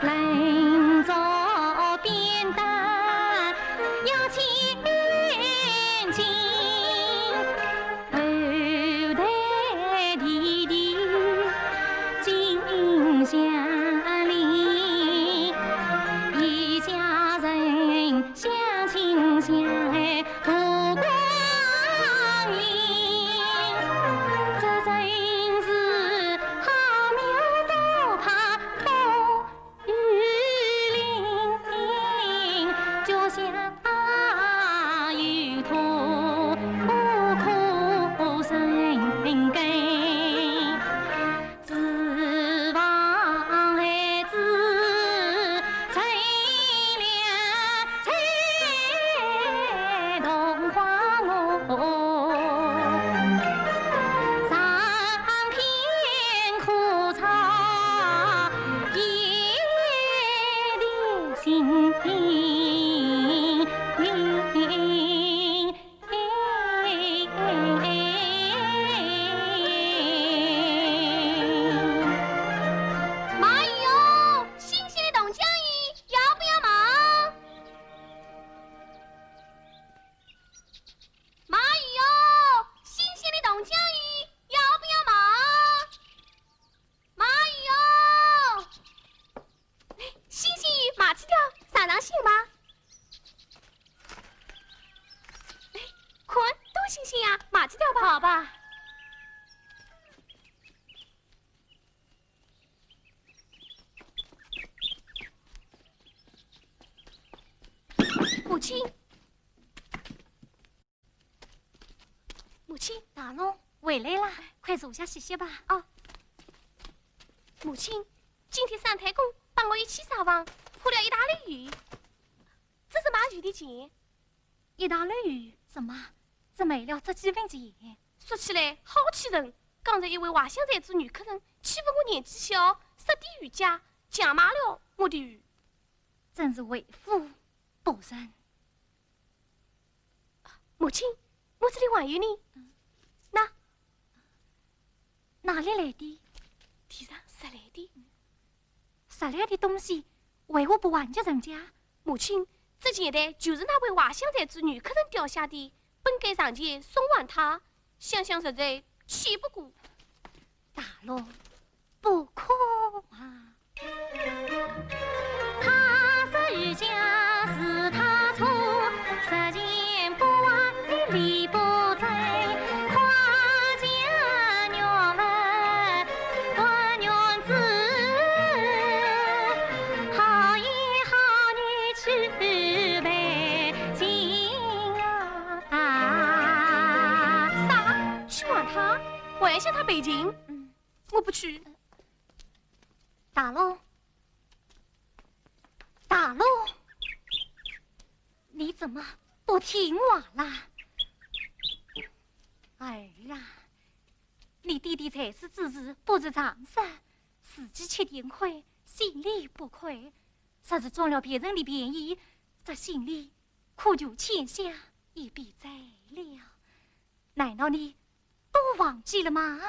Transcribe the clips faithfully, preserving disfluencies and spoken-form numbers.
人造扁担要千斤，后代弟弟进香林，一家人相亲相爱度光阴。这真是好庙不怕风 雨淋，脚下有土，不可生根。厨房孩子乘凉，乘桐花。 上天可造一点心。马友，新鲜的冻酱鱼要不要买？ 马友，新鲜的冻酱鱼要不要买？马友，哎，新鲜鱼买几条，尝尝鲜吧。哎，看，多新鲜呀，买几条吧。好吧。 母亲，母亲，大龙，回来啦，快坐下歇歇吧。哦，母亲，今天三太公帮我一起撒网，捕了一大篓鱼，这是卖鱼的钱。一大篓鱼？怎么，只卖了这几文钱？说起来好气人，刚才一位外乡才子女客人欺负我年纪小，杀低鱼价，强买了我的鱼。 真是为富不仁。母亲，我这里还有呢。嗯。那，哪里来的？地上拾来的。拾来的东西，为何不还给人家？母亲，这钱袋就是那位外乡才子女客人掉下的，本该上前送还他，想想实在气不过。大龙， 不可啊。他说人家是他错，实情不坏理不正，夸奖女儿不愿子，好言好语去赔情啊。啥？去还他？我要向他赔情？嗯。 我不去。大龙，大龙，你怎么不听话啦？儿啊，你爹爹在世之时不是常说，自己吃点亏，心里不亏，若是占了别人的便宜，这心里苦楚欠下一笔债了。难道你都忘记了吗？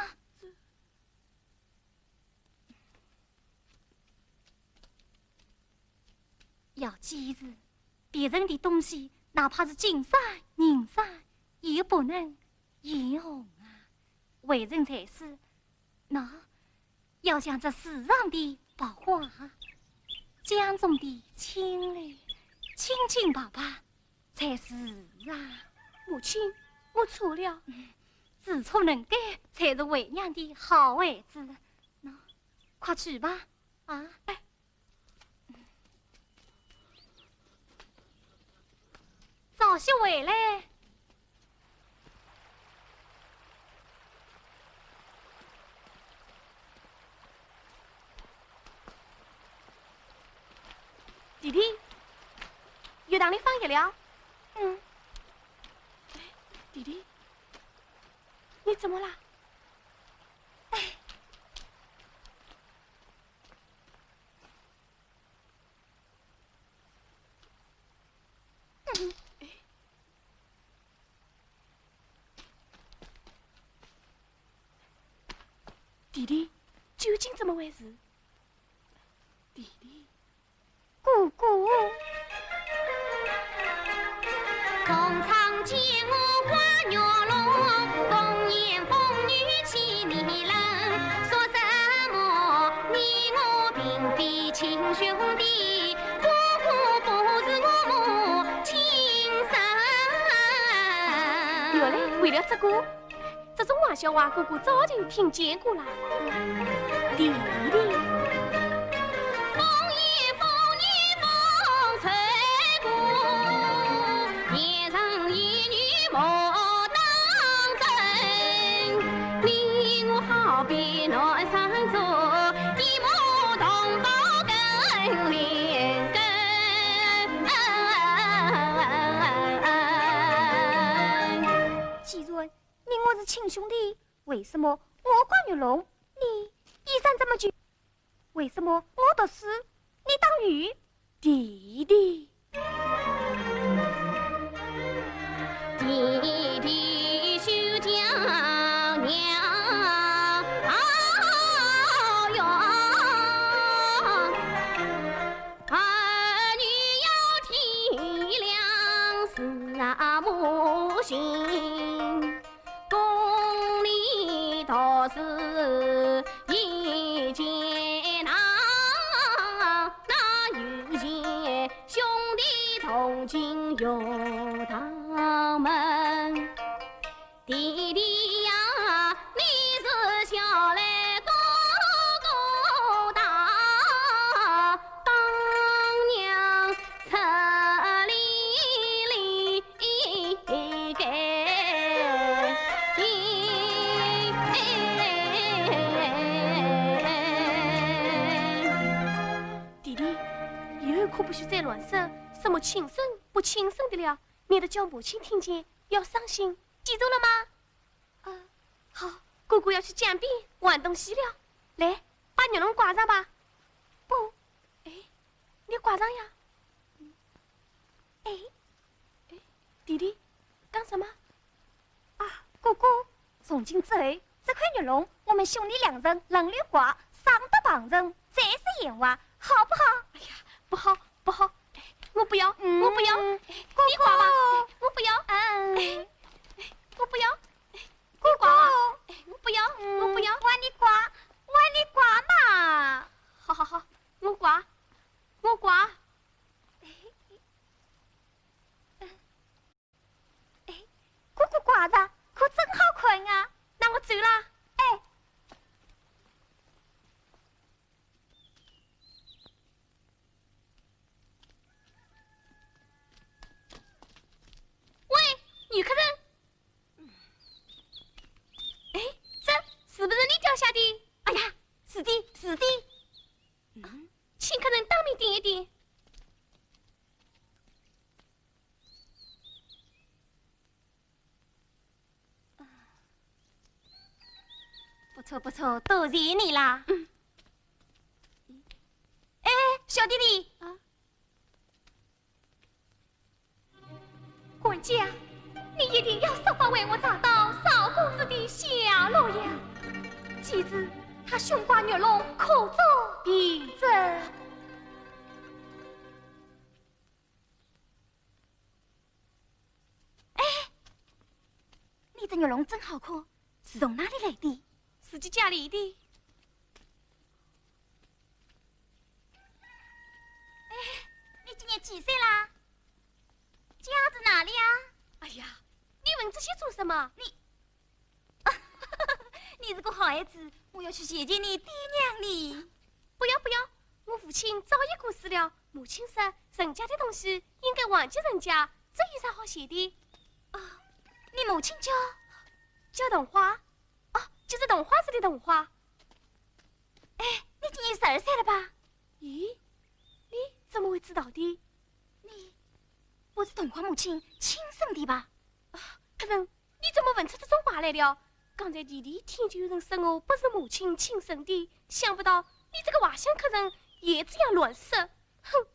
要记住，别人的东西，哪怕是金山银山，也不能眼红啊。为人才是，那要像这世上的百花，江中的青柳，清清白白才是啊。母亲，我错了。知错能改，才是为娘的好孩子。那，快去吧。 啊？哎。早些回来。弟弟，浴堂里放浴了。嗯。哎，弟弟，你怎么了？哎。 弟弟，究竟怎么回事？弟弟，为了这个，这种玩笑话，哥哥早就听见过了。弟弟。既然你我是亲兄弟，为什么我刮玉龙，你衣衫这么旧？为什么我读书，你打鱼？弟弟。弟弟，以后可不许再乱说什么亲生不亲生的了，免得叫母亲听见要伤心，记住了吗？ 啊，好，哥哥要去江边玩东西了。来，把玉龙挂上吧。不，哎，你挂上呀。哎，哎，弟弟，干什么？啊，哥哥，从今之后，这块玉龙我们兄弟两人轮流挂，上得旁人，再说闲话，好不好？哎呀，不好，不好，我不要，我不要，嗯，哎，哥哥，你挂吧，我不要，嗯，哎，哎，我不要。 你挂吧。哥哥，哎，我不要，嗯，我不要。我你挂，我你挂嘛。好好好，我挂，我挂。哎，哥哥挂着，可真好看啊。那我走了。哎。 喂，女客人。哎，这是不是你掉下的？哎呀，是的，是的。嗯，请客人当面点一点。 不错不错，多谢你啦。嗯。哎，小弟弟。啊？管家，你一定要设法为我查到少公子的下落呀。记住，他胸挂玉龙，可做凭证。 哎，你这玉龙真好看，是从哪里来的？自己家里的。哎，你今年几岁啦？家住哪里呀？哎呀，你问这些做什么？你，你是个好孩子，我要去谢谢你爹娘呢。不要不要，我父亲早已过世了， 母亲说，人家的东西应该还给人家，这有啥好谢的？啊，你母亲叫？叫桐花。哦，就是桐花寺的桐花。哎，你今年十二岁了吧？咦，你怎么会知道的？你不是桐花母亲亲生的吧？啊，可是 你怎么问出这种话来了？刚才弟弟听见有人说我不是母亲亲生的，想不到你这个外乡客人也这样乱说。哼！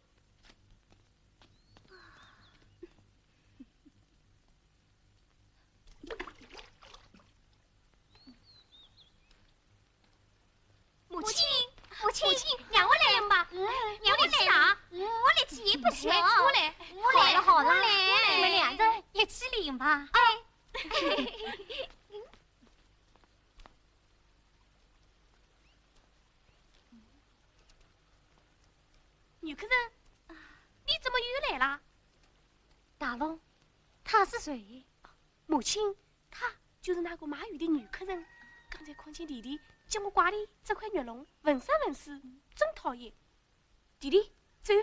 母亲，母亲，母亲，让我来吧。嗯，让我来。我力气大。嗯，我力气也不小。哎，我来，我来。好了，好了，我来。你们两人一起领吧。哎。女客人，你怎么又来啦？大龙，他是谁？母亲，她就是那个卖鱼的女客人。刚才看见弟弟脚脚挂的这块玉龙，纹三纹四，真讨厌。弟弟，走。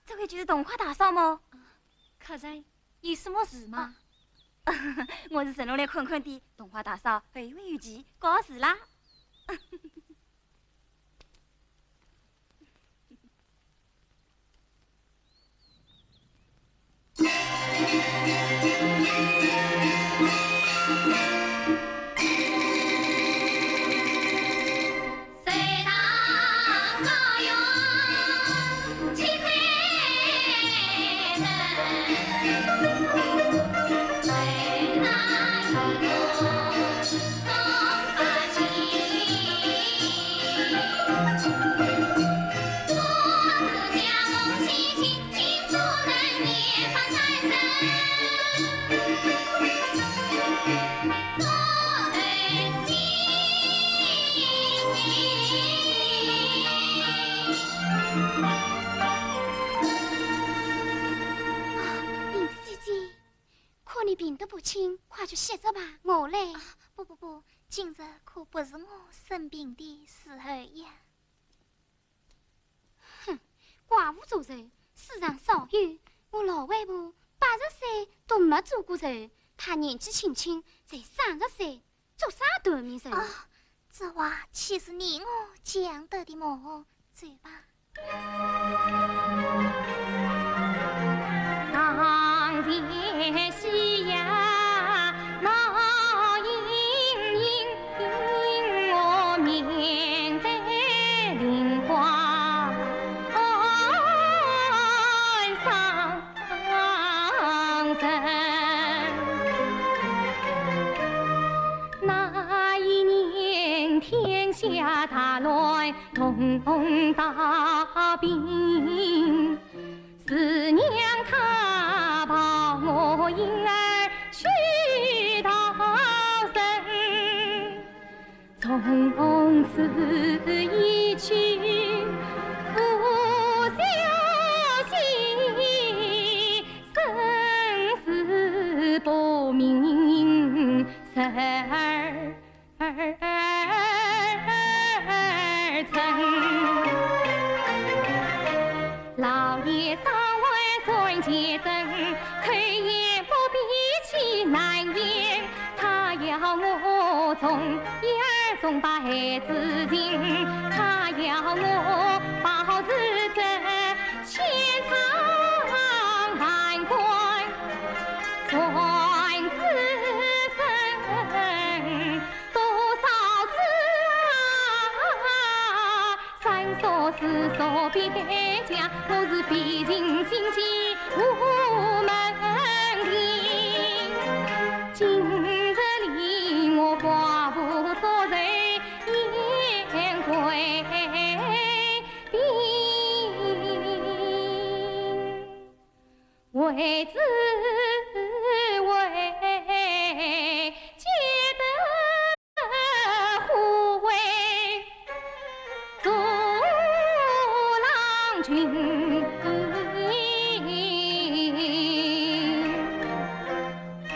这位就是桐花大嫂么？客人，有什么事吗？我是顺路来看看的，桐花大嫂还未有期，告辞啦。 林姐姐，看你病得不轻，快去歇着吧，我来。啊，不不不，今日可不是我生病的时候呀。 哼，寡妇做寿，世上少有。我老外婆八十岁都没做过寿，她年纪轻轻才三十岁，做啥断命寿？啊，这话岂是你我讲得的么？走吧。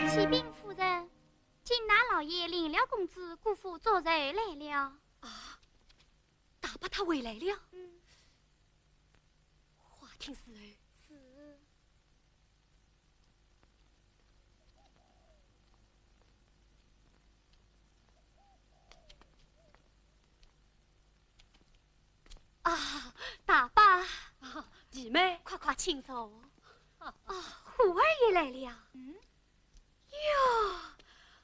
启禀夫人，金大老爷领了公子姑父祝寿来了。啊，大伯他回来了。嗯。花厅侍候。是。 啊，大伯。啊，弟妹。快快请坐。啊，啊，虎儿也来了。嗯？哟，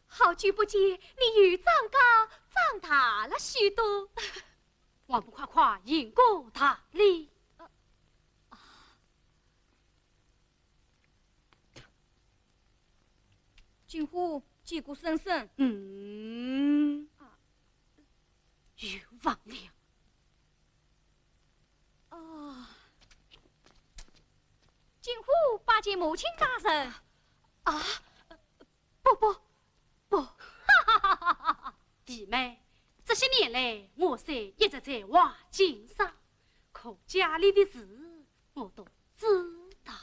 好久不见，你又长高长大了许多。还不快快行个大礼？呃，啊。 金虎见过婶婶。嗯，啊，冤枉了。哦，金虎拜见母亲大人。啊，不不不，哈哈哈哈哈！弟妹，这些年来，我虽一直在外经商，可家里的事我都知道。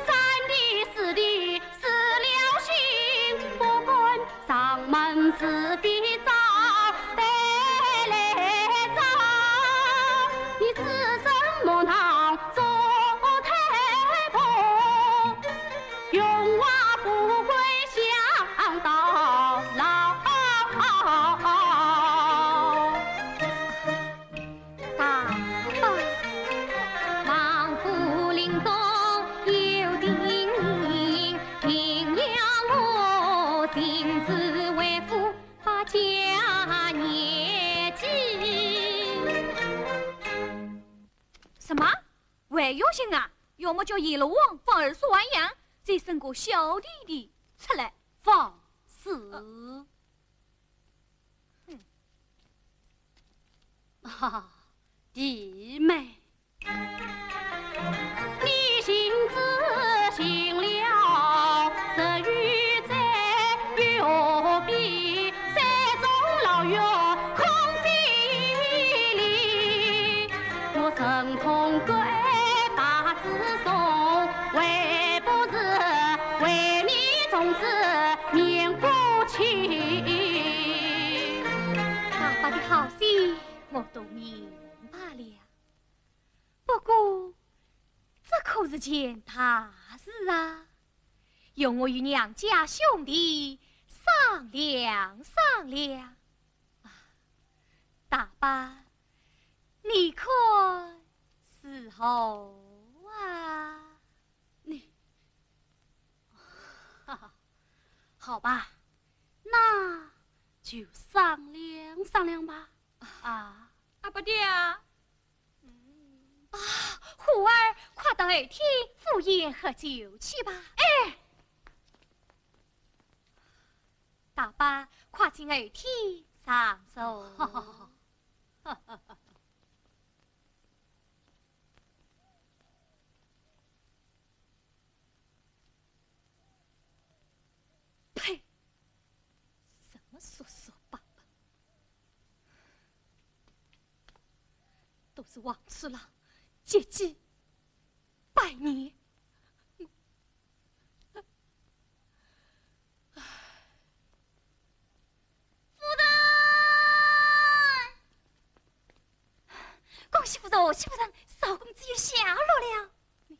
三弟四弟死了心，不管上门是非早得来早，你只身莫当做太婆，荣华富贵享到老。 大伯。王夫人中有定人，定要我亲自为夫把家业继。什么？还要紧啊？要么叫阎罗王放二叔还阳，再生个小弟弟出来放肆。呃。 哼。啊，弟妹。你行之行了，十余载又何必，山中老月空飞离。我忍痛割爱大子松，为不是为你从此 面不清。大伯的好心，我都明白了。不过，这可是件大事啊，容我与娘家兄弟商量商量。啊，大伯，你看如何啊？ 你，哈哈，好吧，那就商量商量吧。啊，啊，不对啊。啊，虎儿，快到后厅赴宴喝酒去吧。哎，大伯，快进后厅上坐。 呸！什么叔叔伯伯，都是王初郎借机拜年。 夫人！恭喜夫人，恭喜夫人，少公子又下落了。你，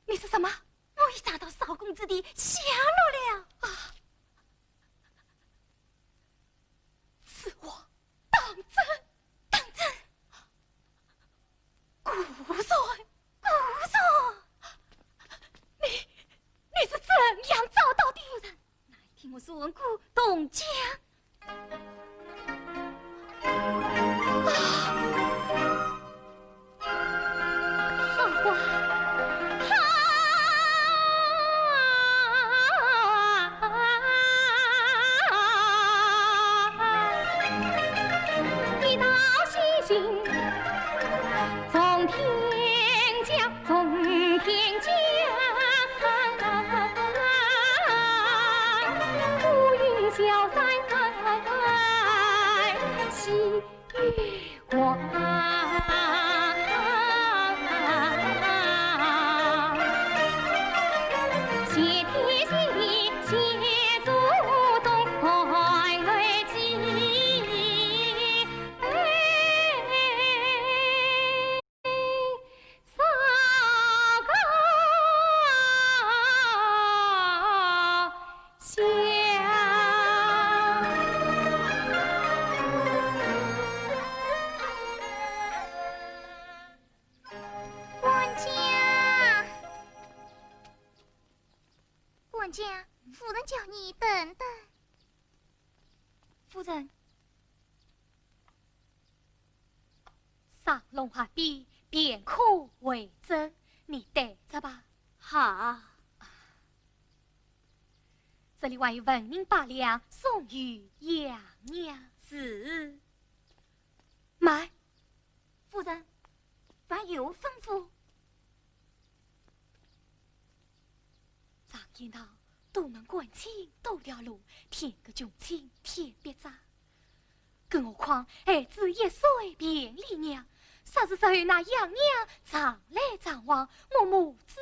你说什么？我已查到少公子的下落了。啊！此话当真？当真。 顾然，顾然，你，你是怎样找到的？夫人，哪一天我说过同讲？啊，好啊，好啊！ 一道喜讯从天降，从天降，乌云消散，喜 管家，管家，夫人叫你等等。夫人。 上弄下笔，便可回奏，你带着吧。好。这里还有纹银百两，送与杨娘。是。慢，夫人，还有吩咐？ 常言道，多门关亲多条路，添个穷亲添笔债。更何况孩子一岁便离娘，啥是时候那样样常来常往，我母子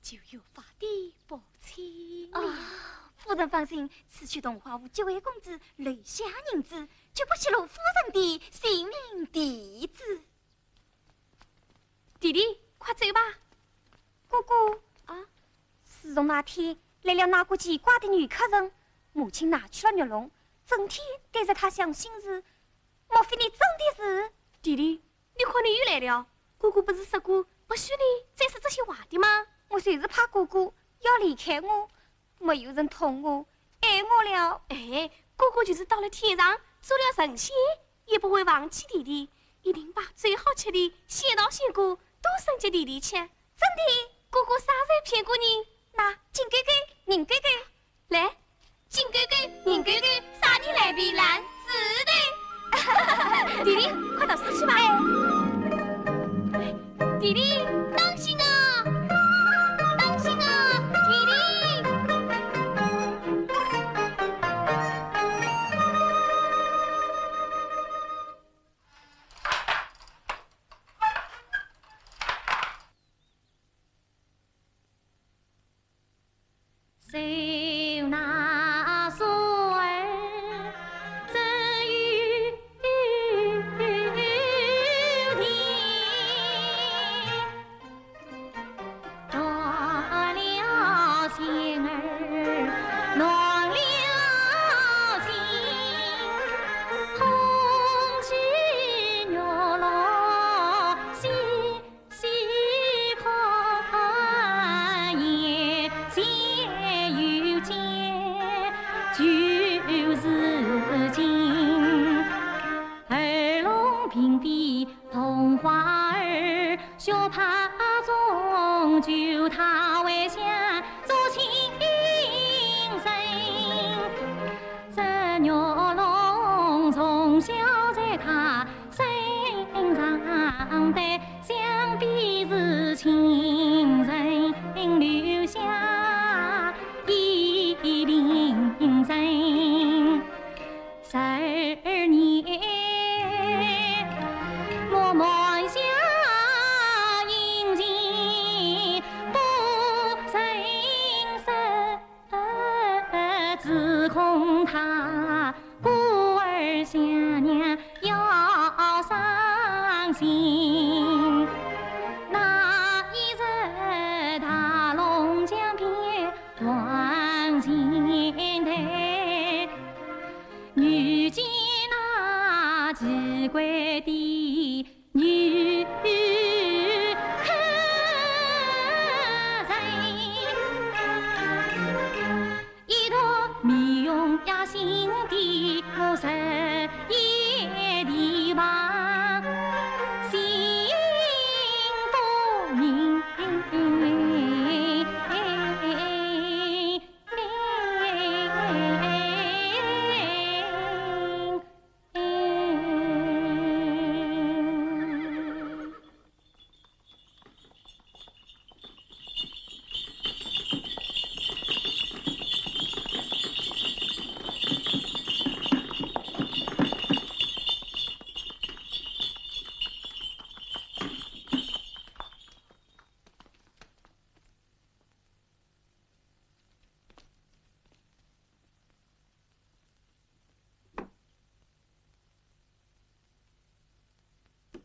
就越发的不亲了。啊，夫人放心，此去桐花庵给为公子留下银子，绝不泄露夫人的姓名地址。弟弟，快走吧。哥哥，啊？自从那天来了那个奇怪的女客人，母亲拿去了玉珑，整天对着她想心事，莫非你真的是？弟弟， 你看你又来了，哥哥不是说过不许你再说这些话的吗？我就是怕哥哥要离开我，没有人疼我、爱我了。哎，哥哥就是到了天上做了神仙，也不会忘记弟弟，一定把最好吃的仙桃仙果都送给弟弟吃。真的？哥哥啥时候骗过你？那金哥哥、银哥哥， 来，金哥哥、银哥哥，啥人来比蓝紫的？弟弟，快读书去吧。弟弟，当心啊！当心啊！弟弟。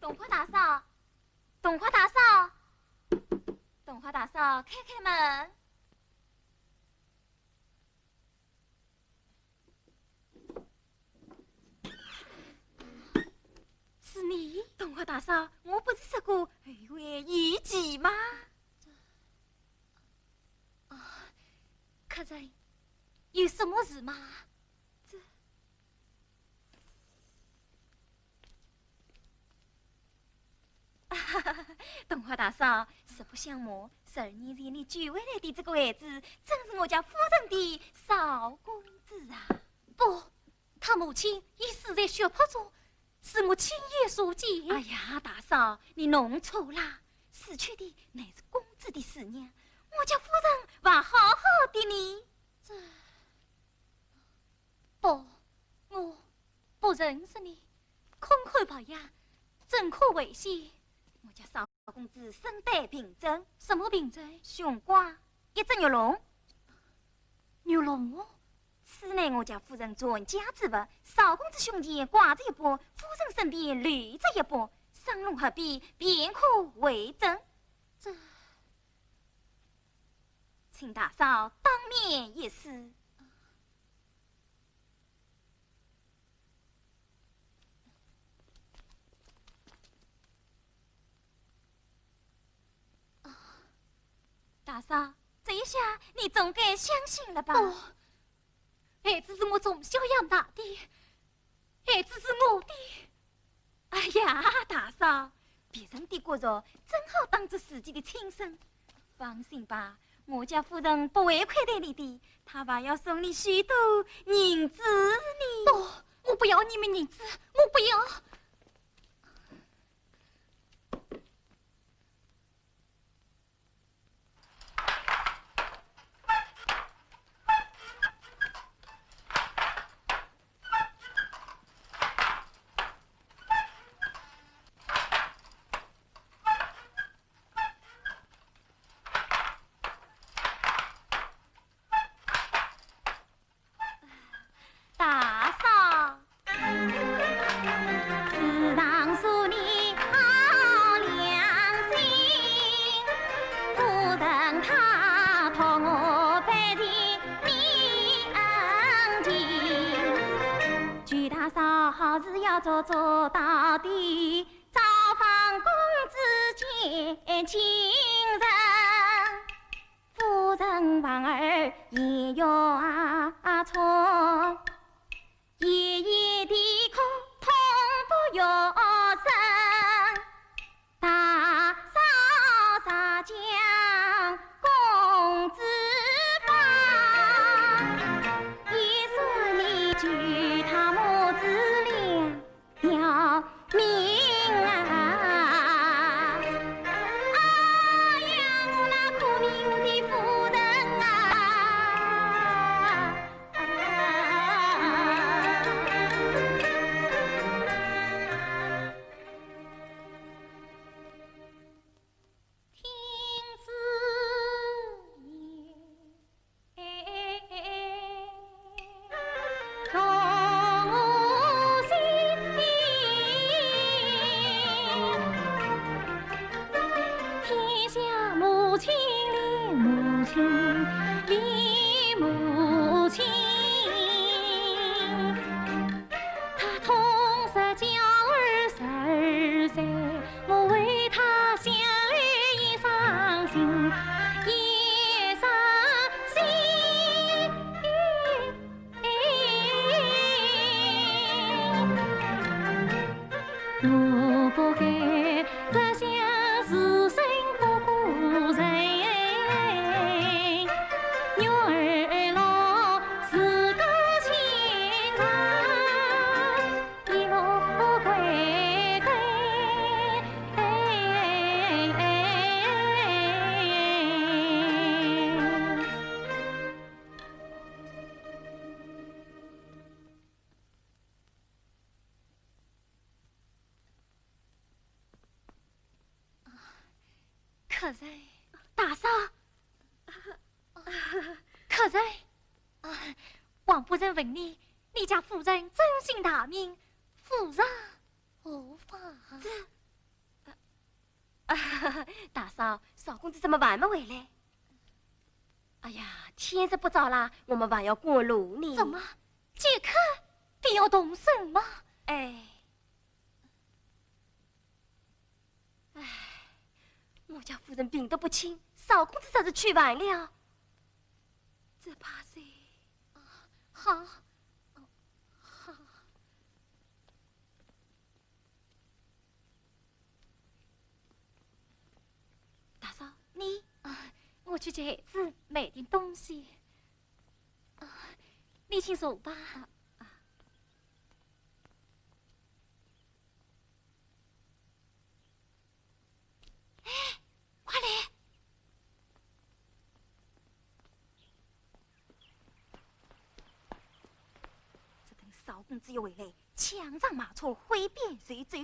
桐花大嫂，桐花大嫂，桐花大嫂，开开门。是你？桐花大嫂，我不是说过后会有期吗？啊，客人，有什么事吗？这…… 桐花大嫂，实不相瞒，十二年前你救回来的这个孩子，正是我家夫人的少公子啊。不，他母亲已死在血泊中，是我亲眼所见。哎呀，大嫂，你弄错啦，死去的乃是公子的师娘，我家夫人还好好的呢。这…… 不，我不认识你，空口白牙，症可危险。我家少公子身带病症。什么病症？胸挂，一只玉龙。玉龙哦？此乃我家夫人传家之物，少公子胸前挂着一把，夫人身边留着一把，双龙合璧，便可为证。这…… 请大嫂当面一试。大嫂，这一下你总该相信了吧？哦，孩子是我从小养大的，孩子是我的。 哎呀，大嫂，别人的骨肉正好当做自己的亲生。放心吧，我家夫人不会亏待你的，她还要送你许多银子呢。不，我不要你们银子，我不要。 大嫂。 客人。大嫂。客人。啊，王夫人问你，你家夫人尊姓大名，夫人何方？这，啊，大嫂，少公子怎么还没回来？哎呀，天色不早啦，我们还要赶路呢。怎么，即刻便要动身吗？哎。 唉，我家夫人病得不轻，少公子倒是去晚了。这怕是……啊，好，哦，好。大嫂，你……啊，我去给孩子买点东西。啊，你请坐吧。啊，啊。 哎，快来！这等少公子一回来，抢上马车，挥鞭就走。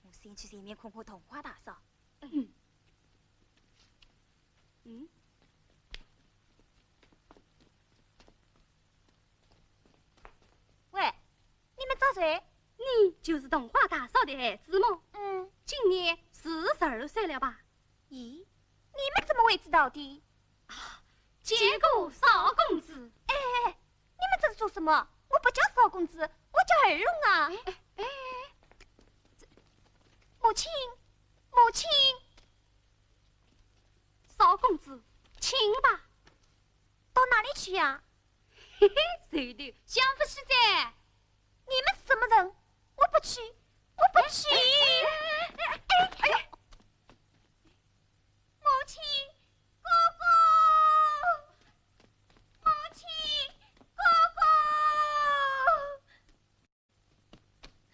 我先去前面看看桐花大嫂。嗯。嗯。喂，你们找谁？你就是桐花大嫂的孩子么？嗯。今年是十二岁了吧？咦，你们怎么会知道的？啊，见过少公子。哎，哎，哎，你们这是做什么？我不叫少公子，我叫二龙啊。哎，哎，哎，母亲，母亲。少公子，请吧。到哪里去呀？嘿嘿，谁的想不起在。你们是什么人？我不去，我不去。哎，哎，哎，哎，哎，哎呦！ 母亲，哥哥！母亲，哥哥！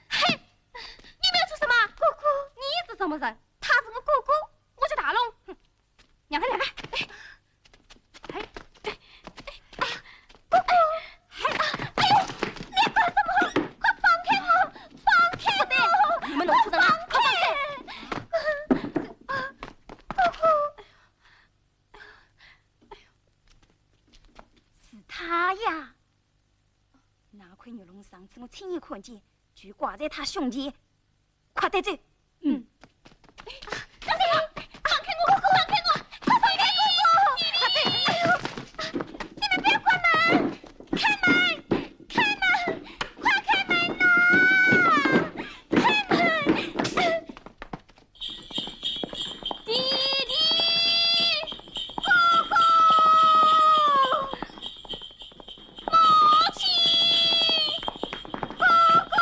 嘿，你们要做什么？哥哥，你是什么人？他是我哥哥。我叫大龙。哼，让开，让开。哎，哎，哎，哎，哥哥！哎，哎呦，你干什么？快放开我！放开我！你们弄错人了，快放开！啊，哥哥！ 是他呀。那块玉龙上次我亲眼看见，就挂在他胸前。快带走。嗯。放开我！放开我！放开我！快走！哎呦，你们不要关门！开门！开门！快开门呐！开门！ 弟弟，哥哥，母亲，哥哥，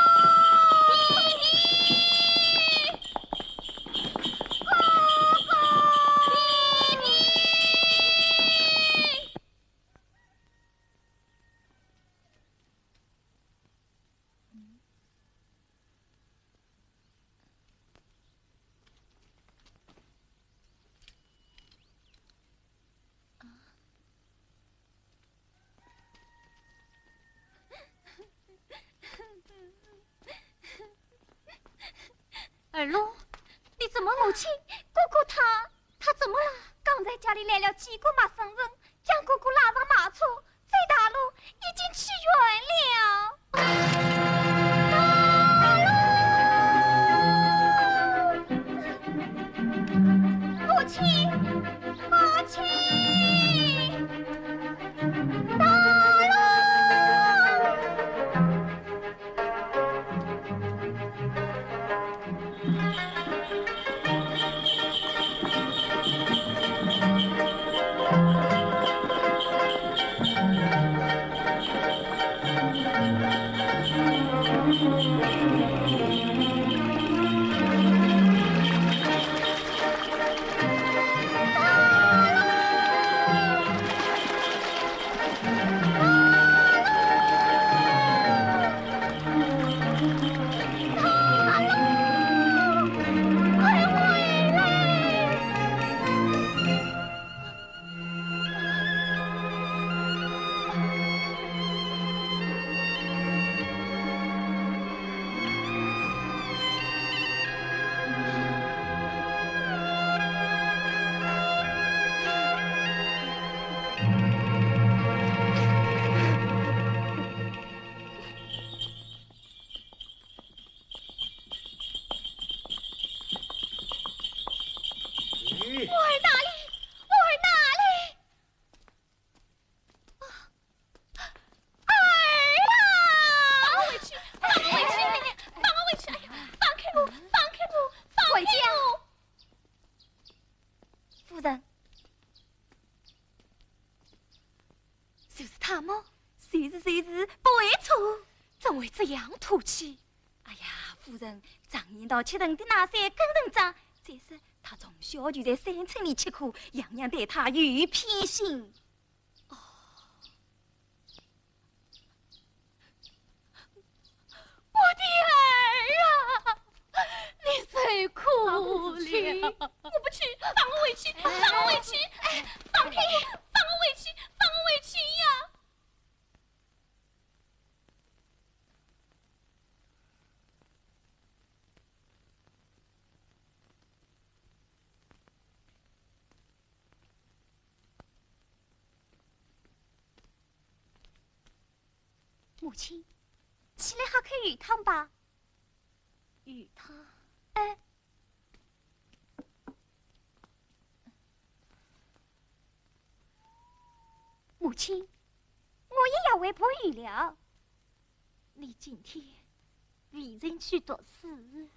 弟弟，哥哥，弟弟。 二龙，你怎么了？母亲，哥哥他，他怎么了？刚才家里来了几个陌生人，将哥哥拉上马车， 这大路已经去远了。母亲，母亲，大路！ 咦？我儿哪里？我儿哪里？啊，儿啊！放我回去！放我回去！放我回去！哎呀，放开我！放开我！放开我！夫人， 就是他么？就是，就是，不会错。怎会这样土气？哎呀，夫人，常言道，吃人的那三根人渣，再说他从小就在山村里吃苦，样样对他有偏心。哦。 我的儿啊，你受苦了。我不去，放我回去，放我回去，哎，放开我，放我回去，放我回去呀！母亲，起来喝口鱼汤吧。鱼汤？哎。母亲，我也要回婆姨了。你今天未曾去读书？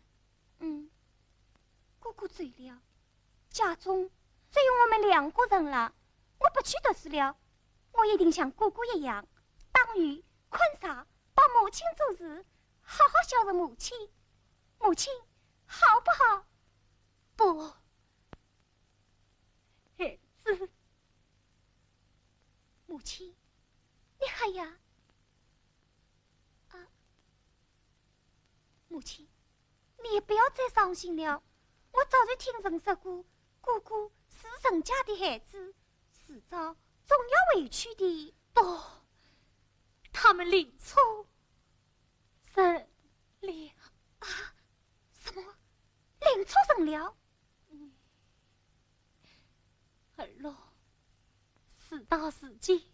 嗯，哥哥走了，家中只有我们两个人了。我不去读书了，我一定像哥哥一样，打鱼、看茶，帮母亲做事，好好孝顺母亲。母亲，好不好？不，孩子。母亲，你还要……啊，母亲，你也不要再伤心了。我早就听人说过，哥哥是人家的孩子，迟早总要回去的。不，他们另出人了。啊？什么？另出人了？嗯。儿咯，事到如今，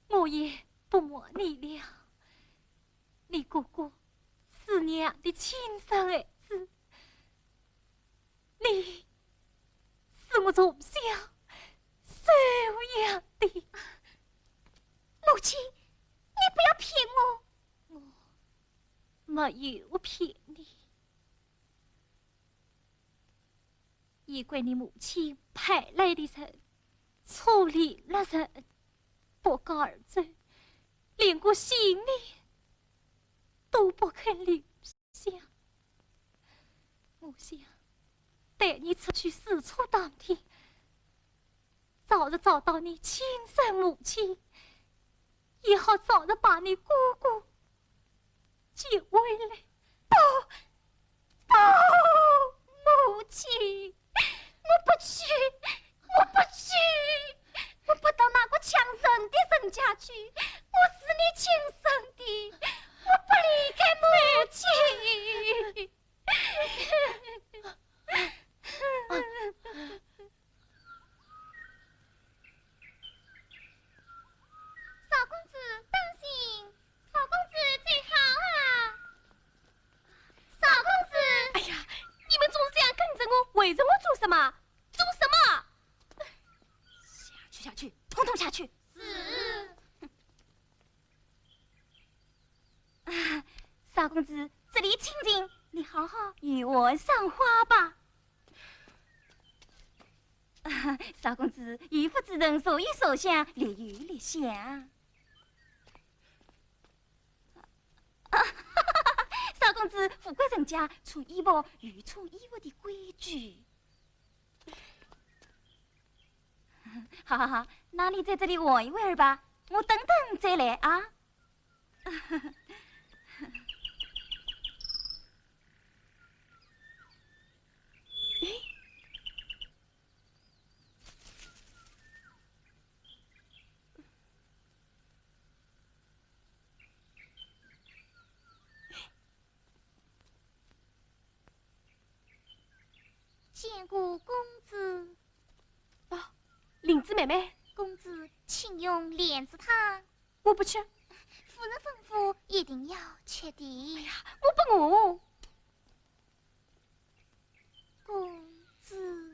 我也不瞒你了。你哥哥是娘的亲生儿子，你是我从小收养的。母亲，你不要骗我。我没有骗你。 也怪你母亲派来的人，车里拉人，不告而走，连个行李都不肯留下。我想，待你出去试车当天， 早日找到你亲生母亲，也好早日把你哥哥接回来。不，不，母亲，我不去，我不去，我不到那个抢人的人家去，我是你亲生的，我不离开母亲。 少公子，当心！少公子，走好啊！少公子！哎呀，你们总是这样跟着我，围着我做什么？做什么？下去，下去，统统下去！是。 啊，少公子，这里清静，你好好游玩赏花吧。啊，少公子，渔夫之人，坐也坐下，立也立下。啊，少公子，富贵人家穿衣服有穿衣服的规矩。好好好，那你在这里玩一会儿吧，我等等再来啊。 见过公子。啊，林子妹妹。公子，请用莲子汤。我不吃。夫人吩咐，一定要吃的。哎呀，我不饿。公子。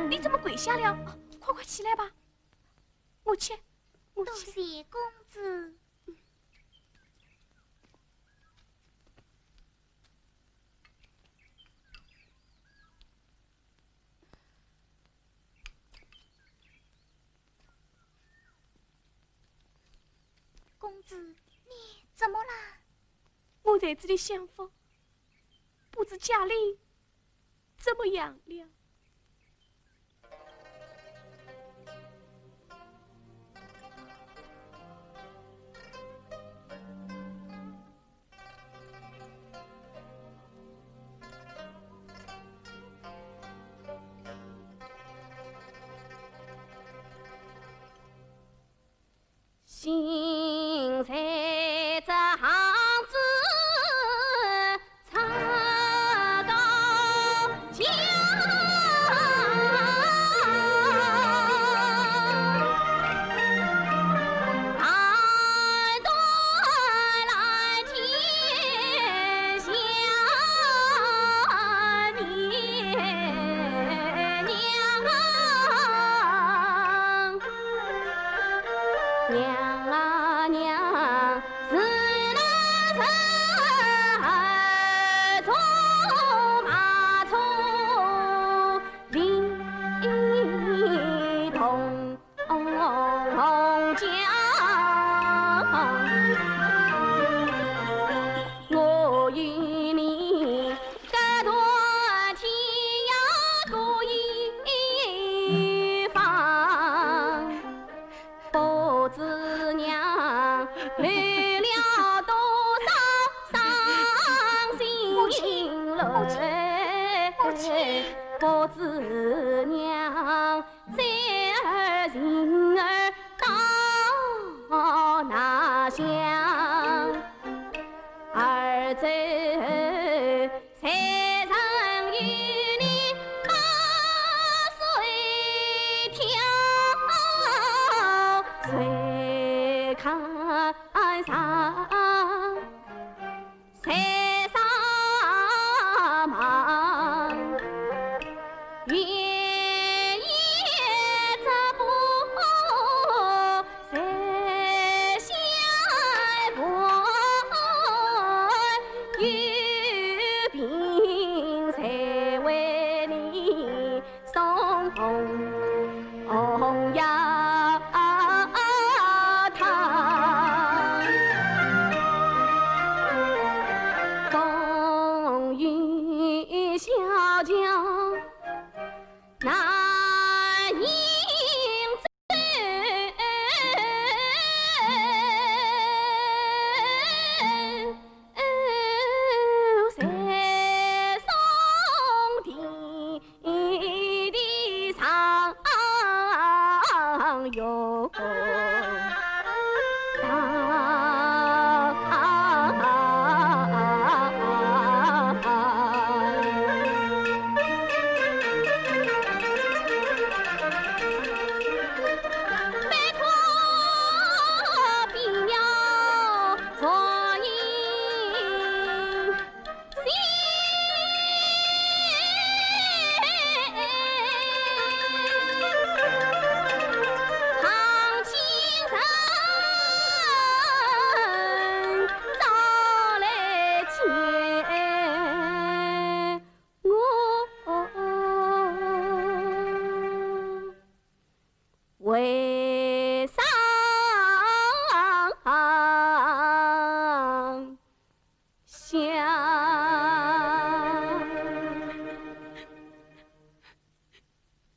你怎么跪下了？快快起来吧。我去，我去。多谢公子。子，你怎么了？我在这里享福，不知家里怎么样了？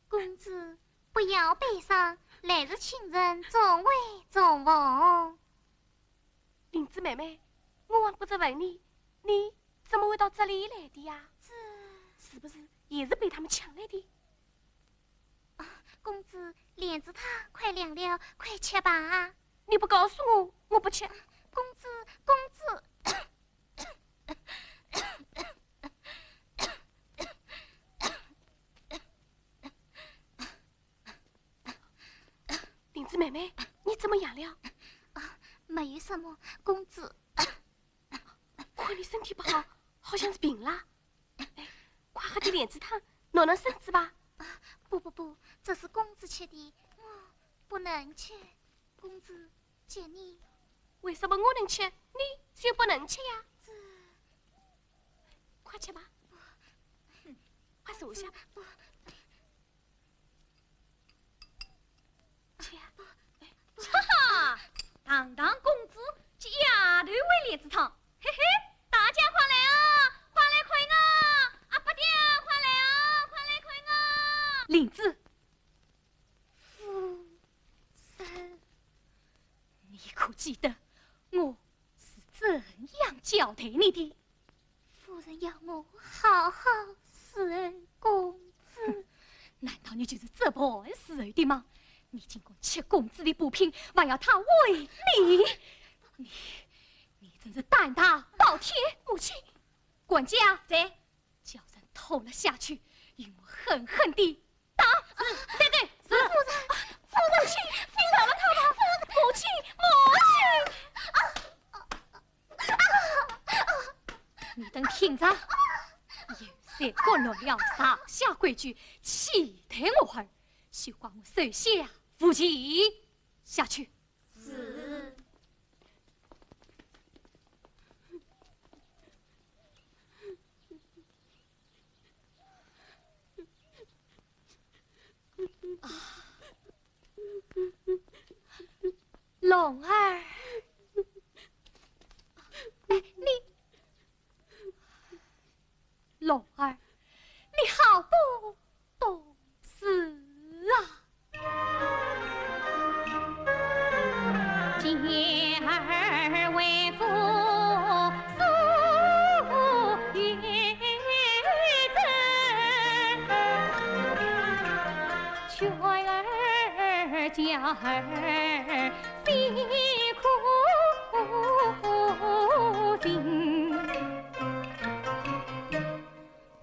公子，不要悲伤，来日亲人总会重逢。林子妹妹，我还不曾问你，你怎么会到这里来的呀？这……是不是也是被他们抢来的？啊，公子，莲子汤快凉了，快吃吧。你不告诉我，我不吃。公子，公子。林子妹妹，你怎么样了？啊，没有什么，公子。我看你身体不好，好像是病了。哎，快喝点莲子汤，暖暖身子吧。啊，不不不，这是公子吃的，我不能吃。公子，给你。为什么我能吃，你就不能吃呀？这……快吃吧。快坐下。不，吃呀。哈哈，堂堂公子，子汤。嘿嘿，大家快来啊，快来看啊！阿伯爹，快来啊，快来看啊！灵芝，夫人，你可记得我是怎样交代你的？夫人要我好好侍候公子。难道你就是这般侍候的吗？你竟敢吃公子的补品，还要他喂你！你，你真是胆大包天！母亲，管家，在，叫人拖了下去，与我狠狠地打！是，对对，是。夫人，夫人，母亲，你饶了他吧！母亲，母亲！你等听着，有三个乱了上下规矩，欺待我儿，休怪我手下无情。下去。是。龙儿，哎，你，龙儿，你好不懂事啊！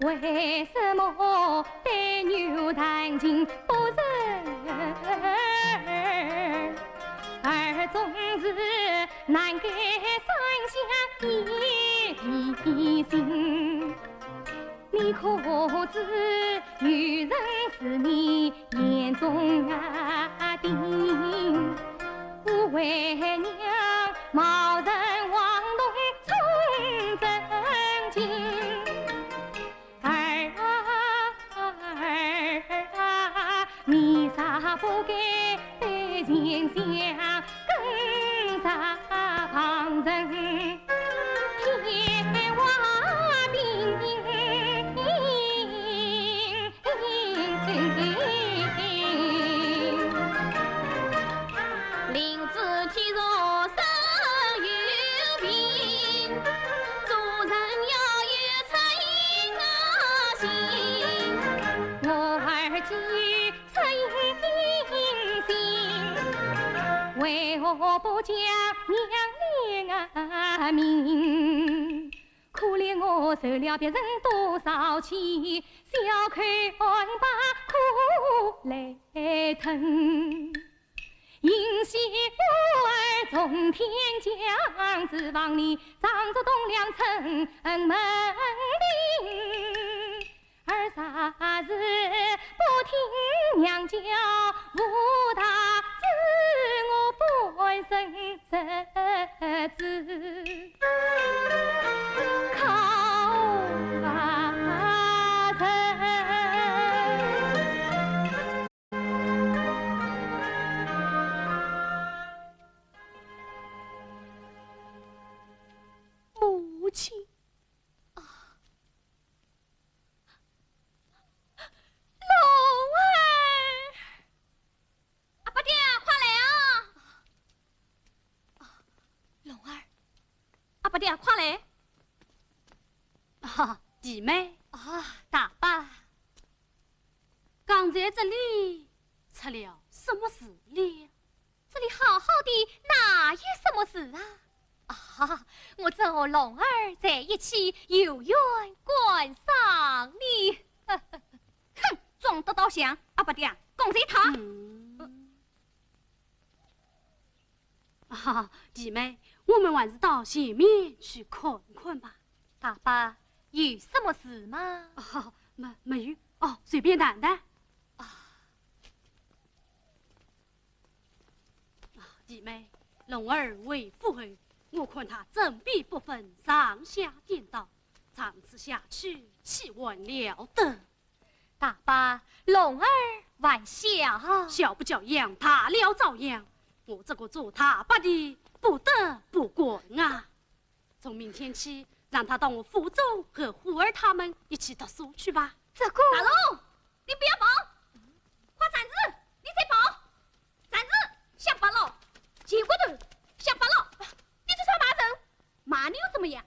为什么对牛弹琴不认儿？儿总是难改三香一地心。你可知愚人是你眼中钉？我为娘冒认王同充真情。 儿啊，儿啊，你啥不该对前相跟着旁人添花并。 林子体弱身有病，做人要有恻隐心。我儿既有恻隐心，为何不讲娘的名？可怜我受了别人多少气，小口安排苦来吞。 幸喜我儿从天降，指望你掌着栋梁城门庭。儿啥时不听娘教，无大志我半生日子靠啊人。 母亲。啊，龙儿！阿伯爹，快来啊！啊，龙儿，阿伯爹，快来！啊，弟妹。啊，大伯。 刚才这里出了什么事了？这里好好的，哪有什么事啊？啊，我正和龙儿在一起游园观赏呢。哼，装得倒像。阿伯爹，讲随他。嗯。 啊，弟妹，我们还是到前面去看看吧。大伯，有什么事吗？啊，没，没有。哦，随便谈谈。啊。啊，弟妹，龙儿回府后，我看他振臂不分，上下颠倒，长此下去，岂还了得？ 大伯，龙儿还小。小不教养，大了照样。我这个做大伯的不得不管啊。从明天起，让他到我府中和虎儿他们一起读书去吧。这个……大龙，你不要跑，快站住！你再跑，站住！乡巴佬，贱骨头，乡巴佬，你这算骂人？骂你又怎么样？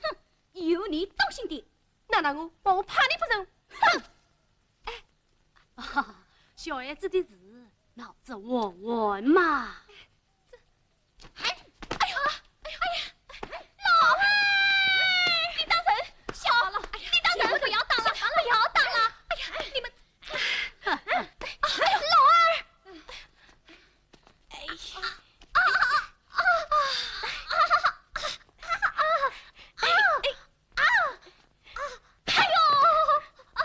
哼，有你当心点，难道我，我怕你不成？哼！哎，啊，小孩子的事，闹着玩玩嘛。 哎，哎呀，哎呀，哎呀，老二，你打人，小，你打人，不要打了，不要打了，哎呀，你们，哎呀，老二，哎呀，啊啊啊啊啊啊啊啊！哎，哎，啊！ 哎呦，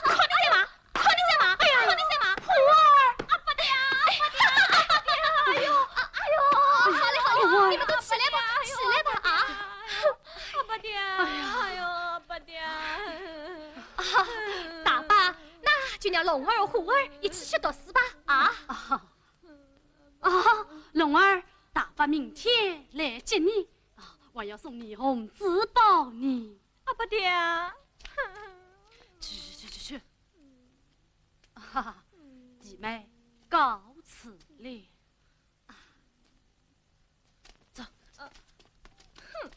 看你在骂，看你在骂，哎呀，看你在骂，虎儿，阿不爹，阿不爹，阿不爹，哎呦，哎呦，好嘞好嘞，你们都起来吧，起来吧啊！阿不爹，哎呦，阿不爹。啊，大伯，那就让龙儿、虎儿一起去读书吧啊！啊，啊，龙儿，大伯明天来接你啊，我要送你红珠宝呢。 阿不爹。去去去去去。啊，弟妹，告辞了。啊，走。呃，哼。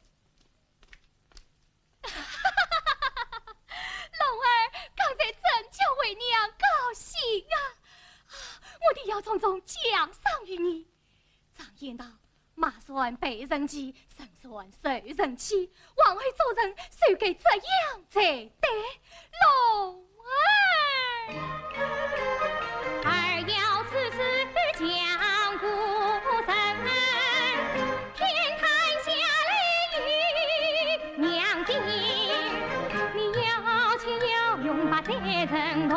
龙儿，刚才真叫为娘高兴啊！啊，我定要重重奖赏于你。常言道， 马善被人骑，人善受人欺，往后做人，须该这样才对。龙儿。儿要处处讲古人，天台下来与娘亲，你要气要勇把罪人动，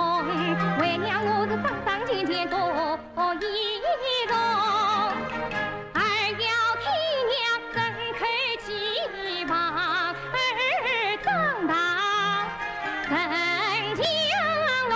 为娘我是桩桩件件多 一种，儿要替娘争口气，望儿长大成将龙。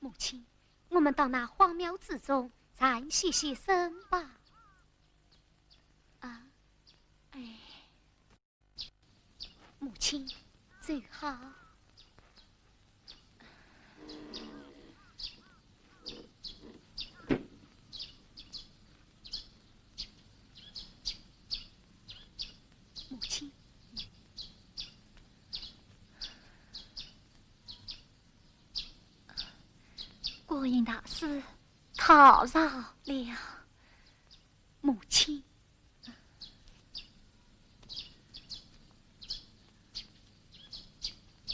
母亲，我们到那荒庙之中暂歇歇身吧。啊，哎。 母亲，走好。母亲。观音大师，打扰了。母亲，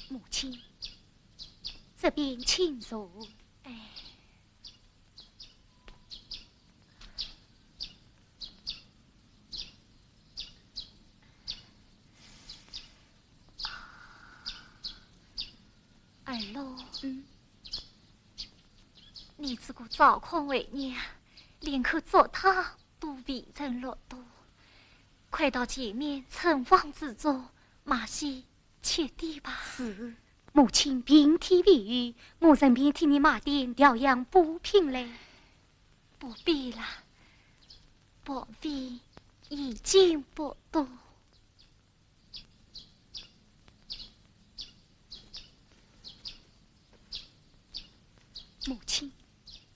母亲，这边请坐。哎。 儿咯，嗯，你这个糟糠为娘，连口糟蹋都未曾落肚，快到前面僧房之中，买些吃点吧。是，母亲病体未愈，我顺便替你买点调养补品来。不必了，保费已经不多。 母亲，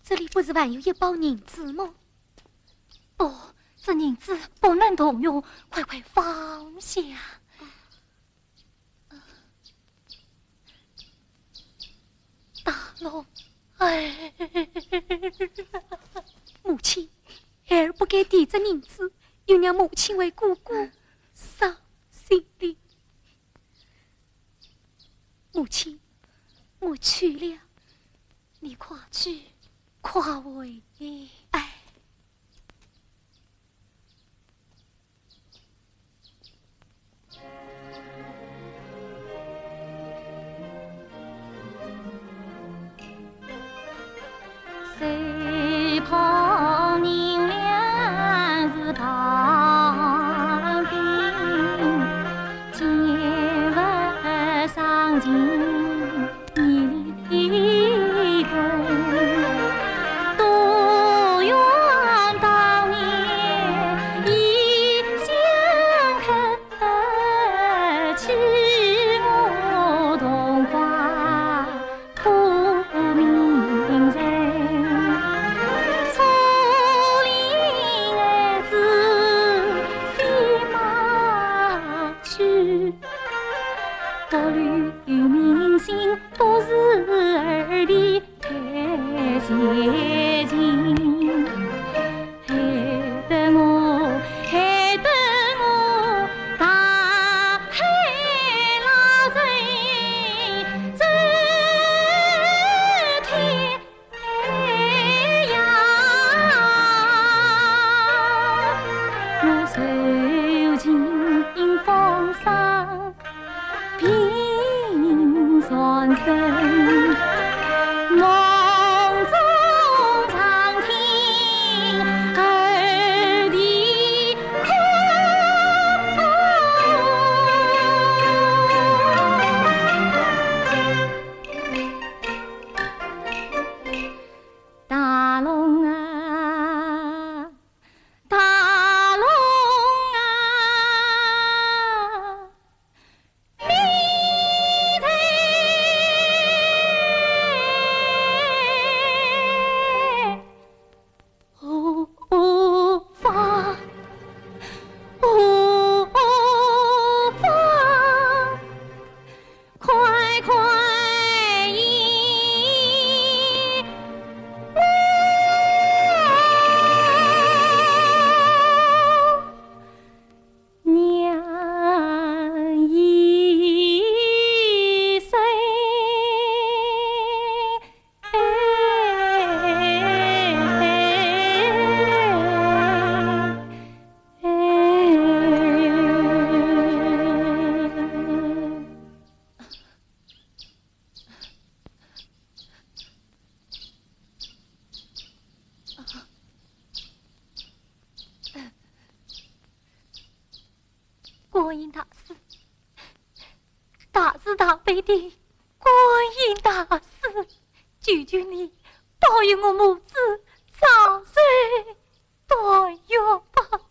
这里不是还有一包银子吗？不，这银子不能动用，快快放下。大龙，哎，母亲，孩儿不该提这银子，又让母亲为哥哥伤心的。 母亲，我去了，你快去，快回来。哎。 大龙啊，大龙啊，你在何方？何方？ 快快引我娘一声。 观音大士，大慈大悲的观音大士，求求你保佑我母子长寿团圆吧。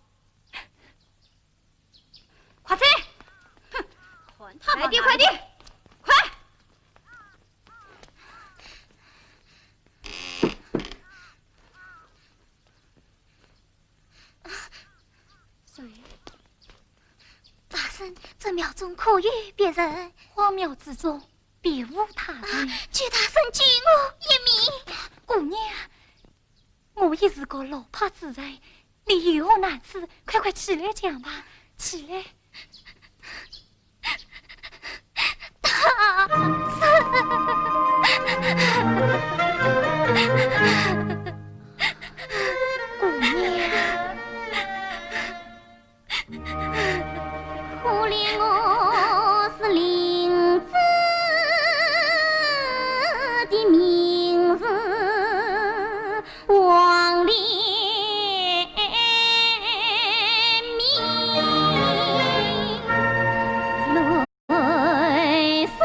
快点，哼，快点，快点，快！ 谁？大圣，这庙中可有别人？荒庙之中，别无他人。啊，求大圣救我一命。姑娘，我也是个落魄之人，你有何难处，快快起来讲吧，起来。大人，姑娘。 可怜我是林子的名字，王连明。泪水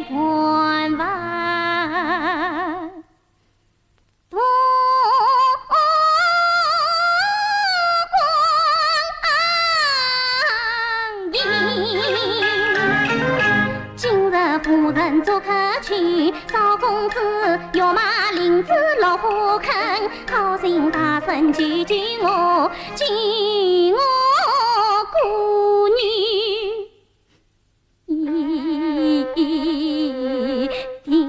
半弯。 今日夫人做客去，少公子，要骂林子落花坑，好心大人救救我，救我姑女。 一条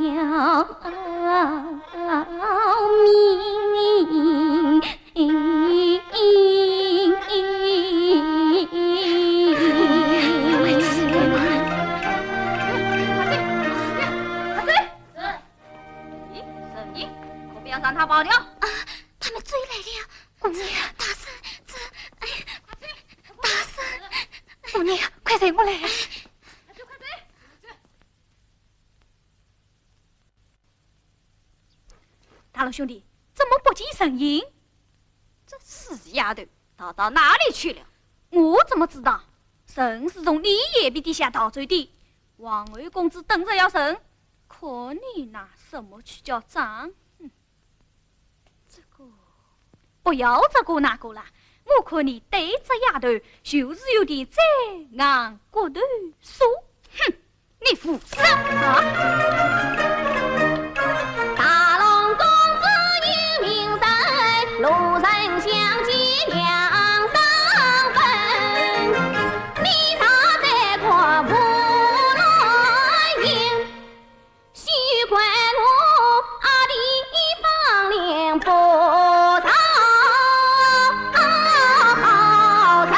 命。咦，沈吟，可不要让他跑掉。啊，他们追来了。姑娘，大人，这，哎，大人，姑娘，快随我来。快追，快追！ 大龙兄弟，怎么不见沈吟？这死丫头逃到哪里去了？我怎么知道？沈吟是从你眼皮底下逃走的。王侯公子等着要沈吟，可你拿什么去叫账？哼，这个，不要这个那个啦，我看你对这丫头就是有点嘴硬骨头疏。哼， 你胡说！啊！大龙公子有名声，路人相见两三分。你常在官府乱行，休怪我阿弟方林不讨好人。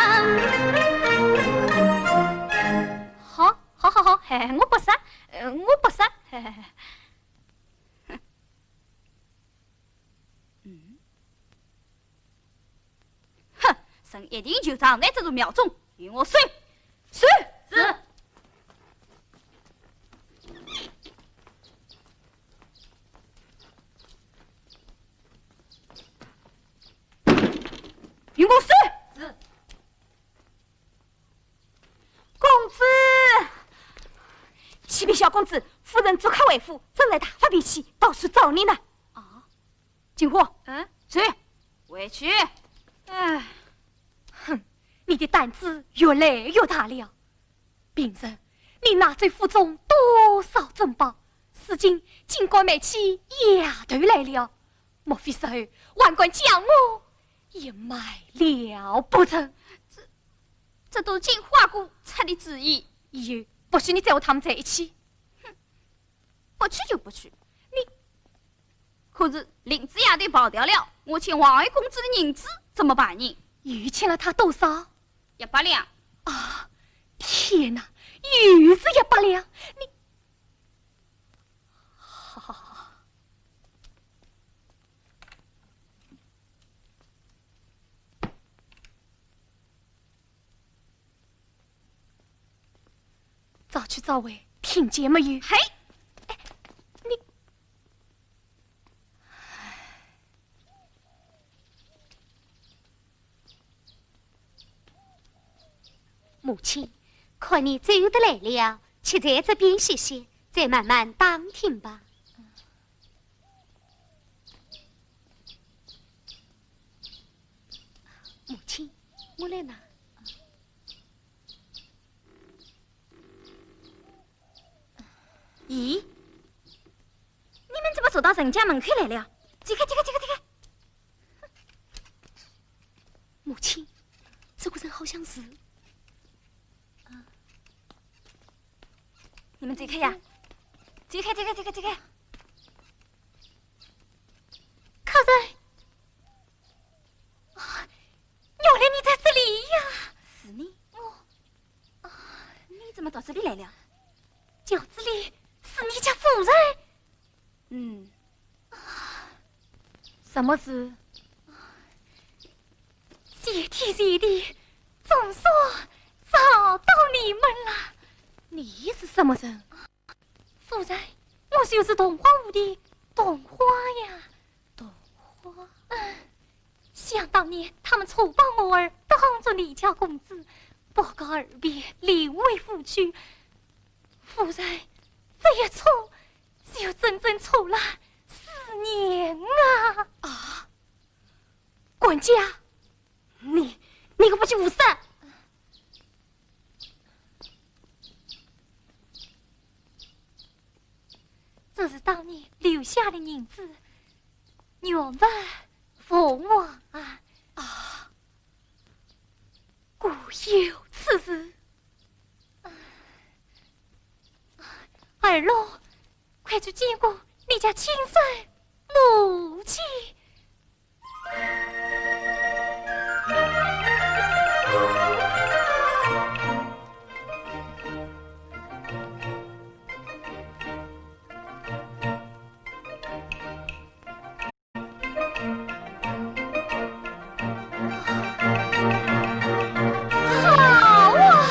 好，好，好，好，嘿，我不杀，呃，我不杀，嘿，嘿，嘿。嗯。哼，沈吟一定就藏在这座庙中，与我搜，搜。是。与我搜。是。 公子，启禀小公子，夫人做客回府，正在大发脾气，到处找你呢。啊？金虎，嗯？走，回去。哎，哼，你的胆子越来越大了。平日你拿走府中多少珍宝，如今竟敢卖起丫头来了，莫非日后还敢将我也卖了不成？这，这都是金虎阿哥出的主意。以后不许你再和他们在一起。哼，不去就不去。你，可是林子丫头跑掉了，我欠王侯公子的银子怎么办呢？又欠了他多少？一百两。啊，天哪，又是一百两！你，好好好。 早去早回，听见没有？嘿，哎，你，母亲，看你走得来了，且在这边歇歇，再慢慢打听吧。 母亲，我来拿。咦，你们怎么走到人家门口来了？走开，走开，走开，走开！母亲，这个人好像是……啊，你们走开呀！走开，走开，走开，走开！在。啊，原来你在这里呀！是你？我……啊，你怎么到这里来了？轿子里是你家夫人。嗯。什么事？谢天谢地，总算找到你们了。你是什么人？ 夫人，我就是桐花湖的桐花呀。桐花？嗯，想当年，他们戳破我儿当着你家公子，不告而别，另为夫婿。夫人，这一戳，就整整戳了四年啊！啊，管家，你，你可不许胡说！ 这是当年留下的银子，原物奉还啊。啊，果有此事？啊，儿郎，快去见过你家亲生母亲。 好啊！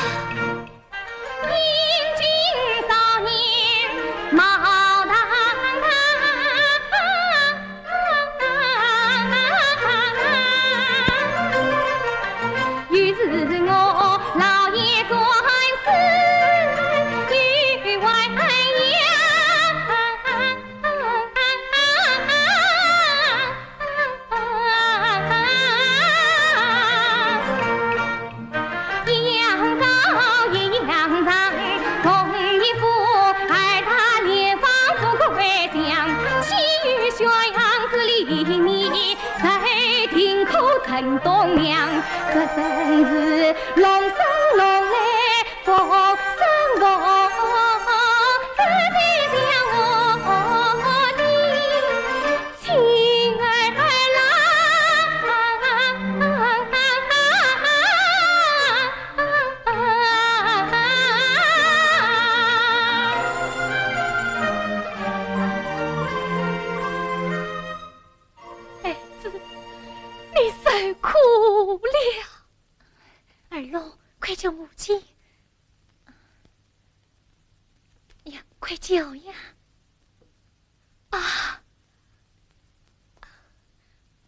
孩子，你受苦了。儿郎，快叫母亲。 呀，快叫呀！啊，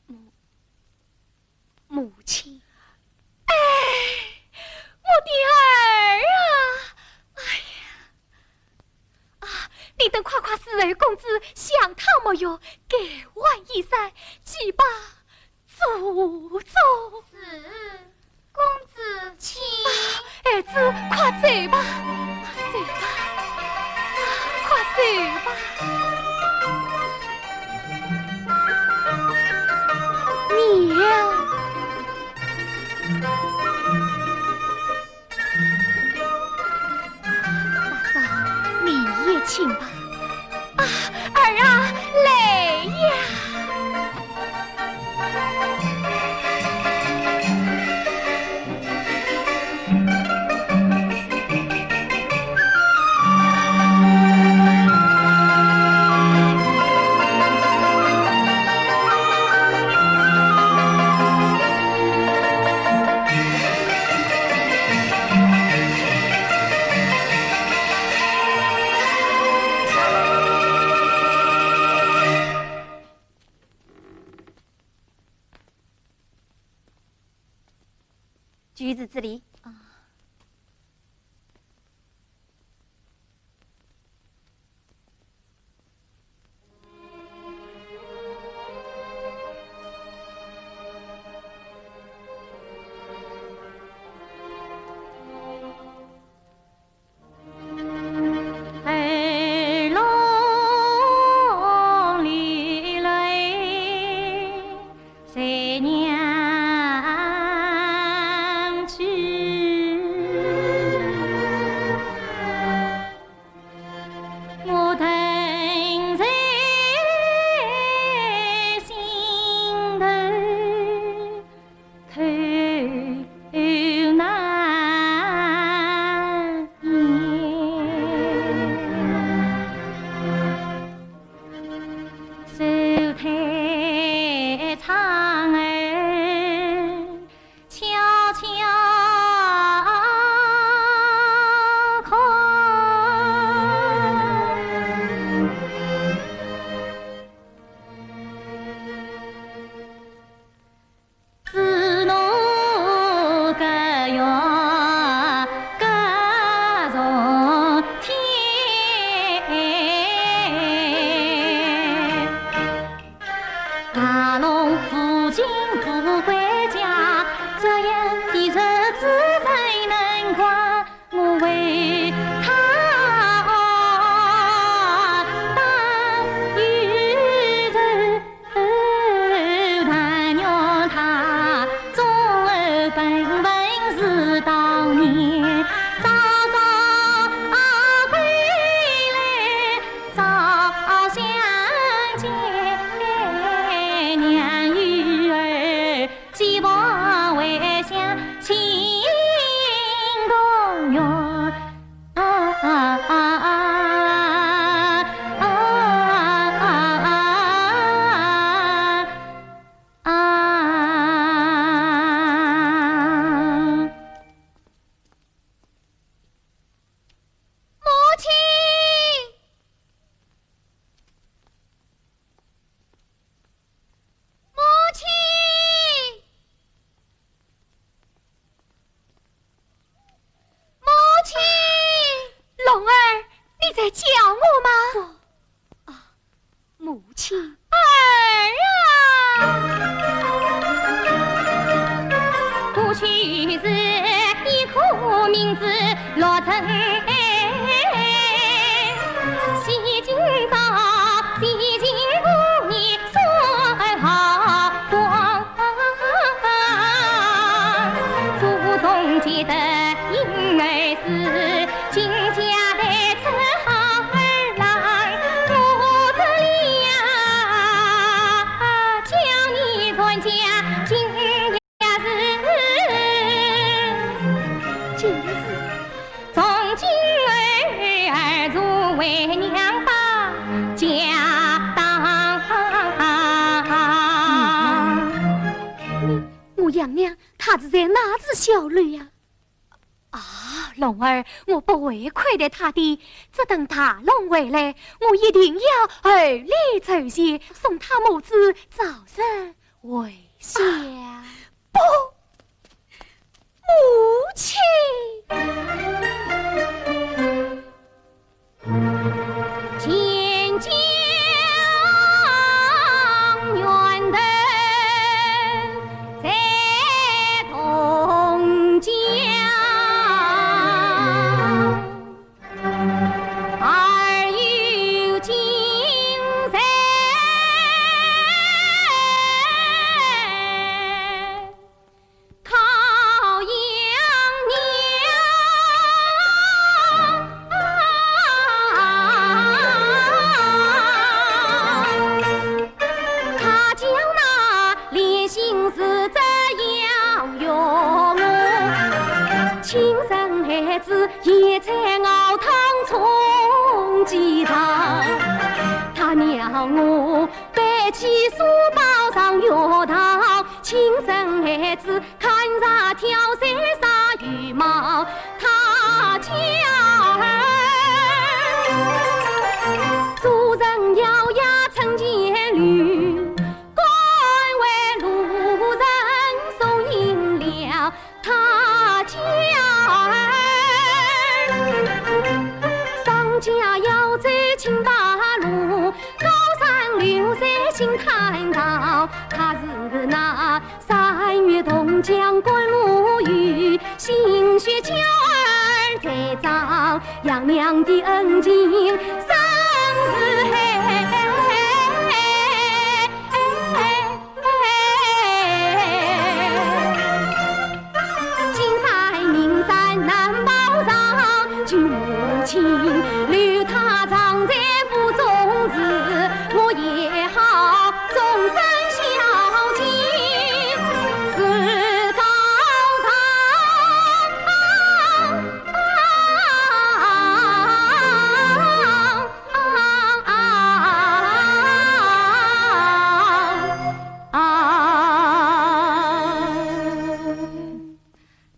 母，母亲。哎，我的儿啊！哎呀，啊，你等快快侍候公子，想他没有，改换衣衫，祭拜 祖宗。是，公子请。啊，儿子，快走吧，走吧，快走吧。你呀。 大嫂，你也请吧。啊，儿啊，来呀！橘子这里。啊。我吗？不，啊，母亲。儿啊！过去是一颗明珠落成泪，洗尽妆，洗尽污泥， 今日是 从今儿做为娘把家当。我，我养娘她是在哪子小楼呀？啊，龙儿，我不会亏待她的，只等大龙回来，我一定要厚礼酬谢，送她母子早日回乡。不， 母亲。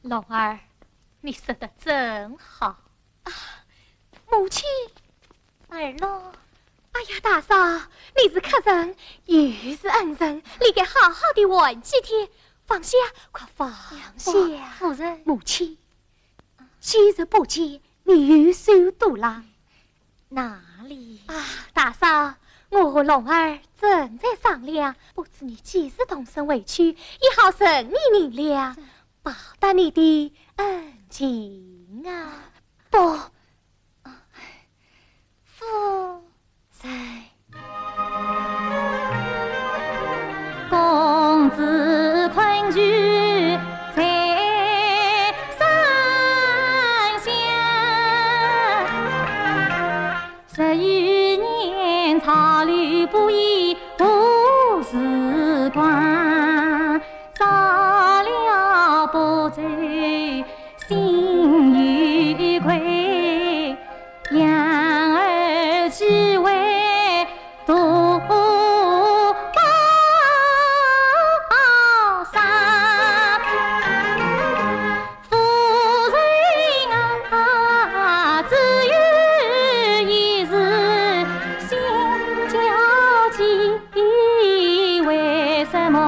龙儿，你说得真好。啊，母亲。儿咯。哎呀，大嫂，你是客人，又是恩人，你该好好地玩几天。放下，快放下。夫人。母亲，昔日不见， 你有所图啦？哪里？啊，大嫂，我和龙儿正在商量，不知你几时动身回去，也好存你银两，报答你的恩情啊。不，夫 公子困局在山下，十余年潮流不已无时光，烧了不走心有愧。 养儿几为独把伤。夫人啊，只有一事心焦急，为什么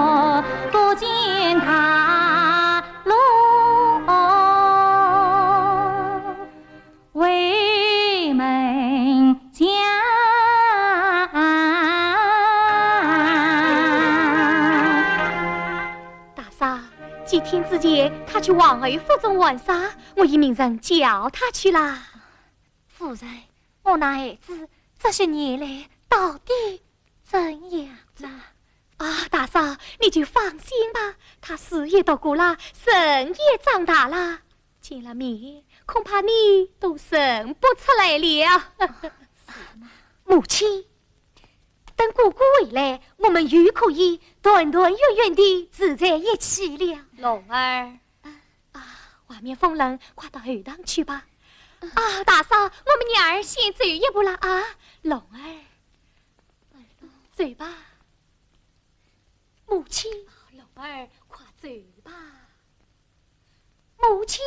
几天之前，他去王后府中玩耍，我已命人叫他去啦。夫人，我那孩子这些年来到底怎样了？啊，大嫂，你就放心吧，他书也读过了，人也长大了，见了面，恐怕你都认不出来了。母亲，等哥哥回来，我们又可以团团圆圆地住在一起了。龙儿。啊，外面风冷，快到后堂去吧。啊，大嫂，我们娘儿先走一步了啊。龙儿，走吧。母亲，龙儿，快走吧。母亲。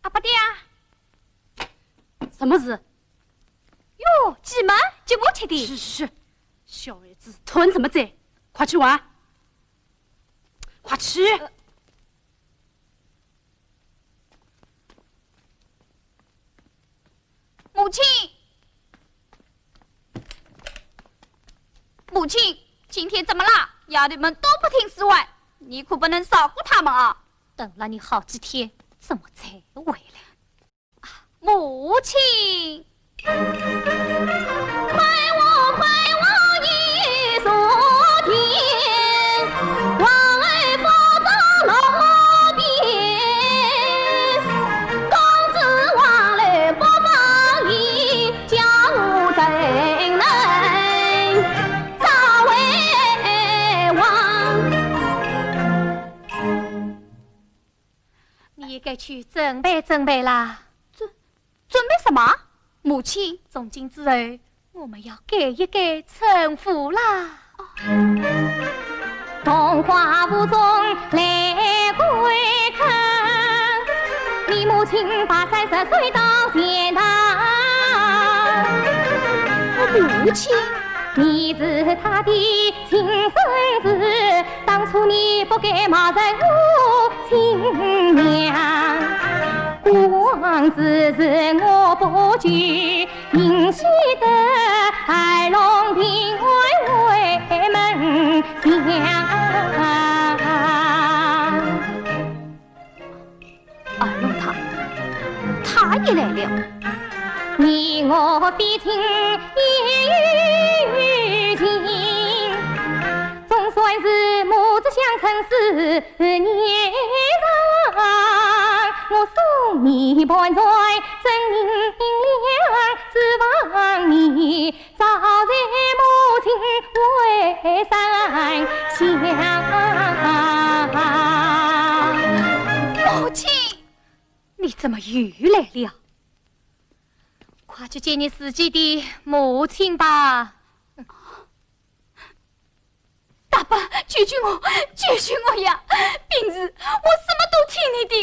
阿伯爹啊！什么事？哟，鸡毛，给我吃的。是，是，小孩子，吞什么嘴？快去玩，快去！呃，母亲，母亲，今天怎么啦？丫头们都不听使唤，你可不能少顾她们啊！等了你好几天，怎么才回来？母亲。你也该去准备准备啦。准，准备什么？母亲。从今之后，我们要改一改称呼啦。 二龙他，他也来了。母亲，你怎么又来了？快去见你自己的母亲吧。 大伯，救救我，救救我呀！平时我什么都听你的，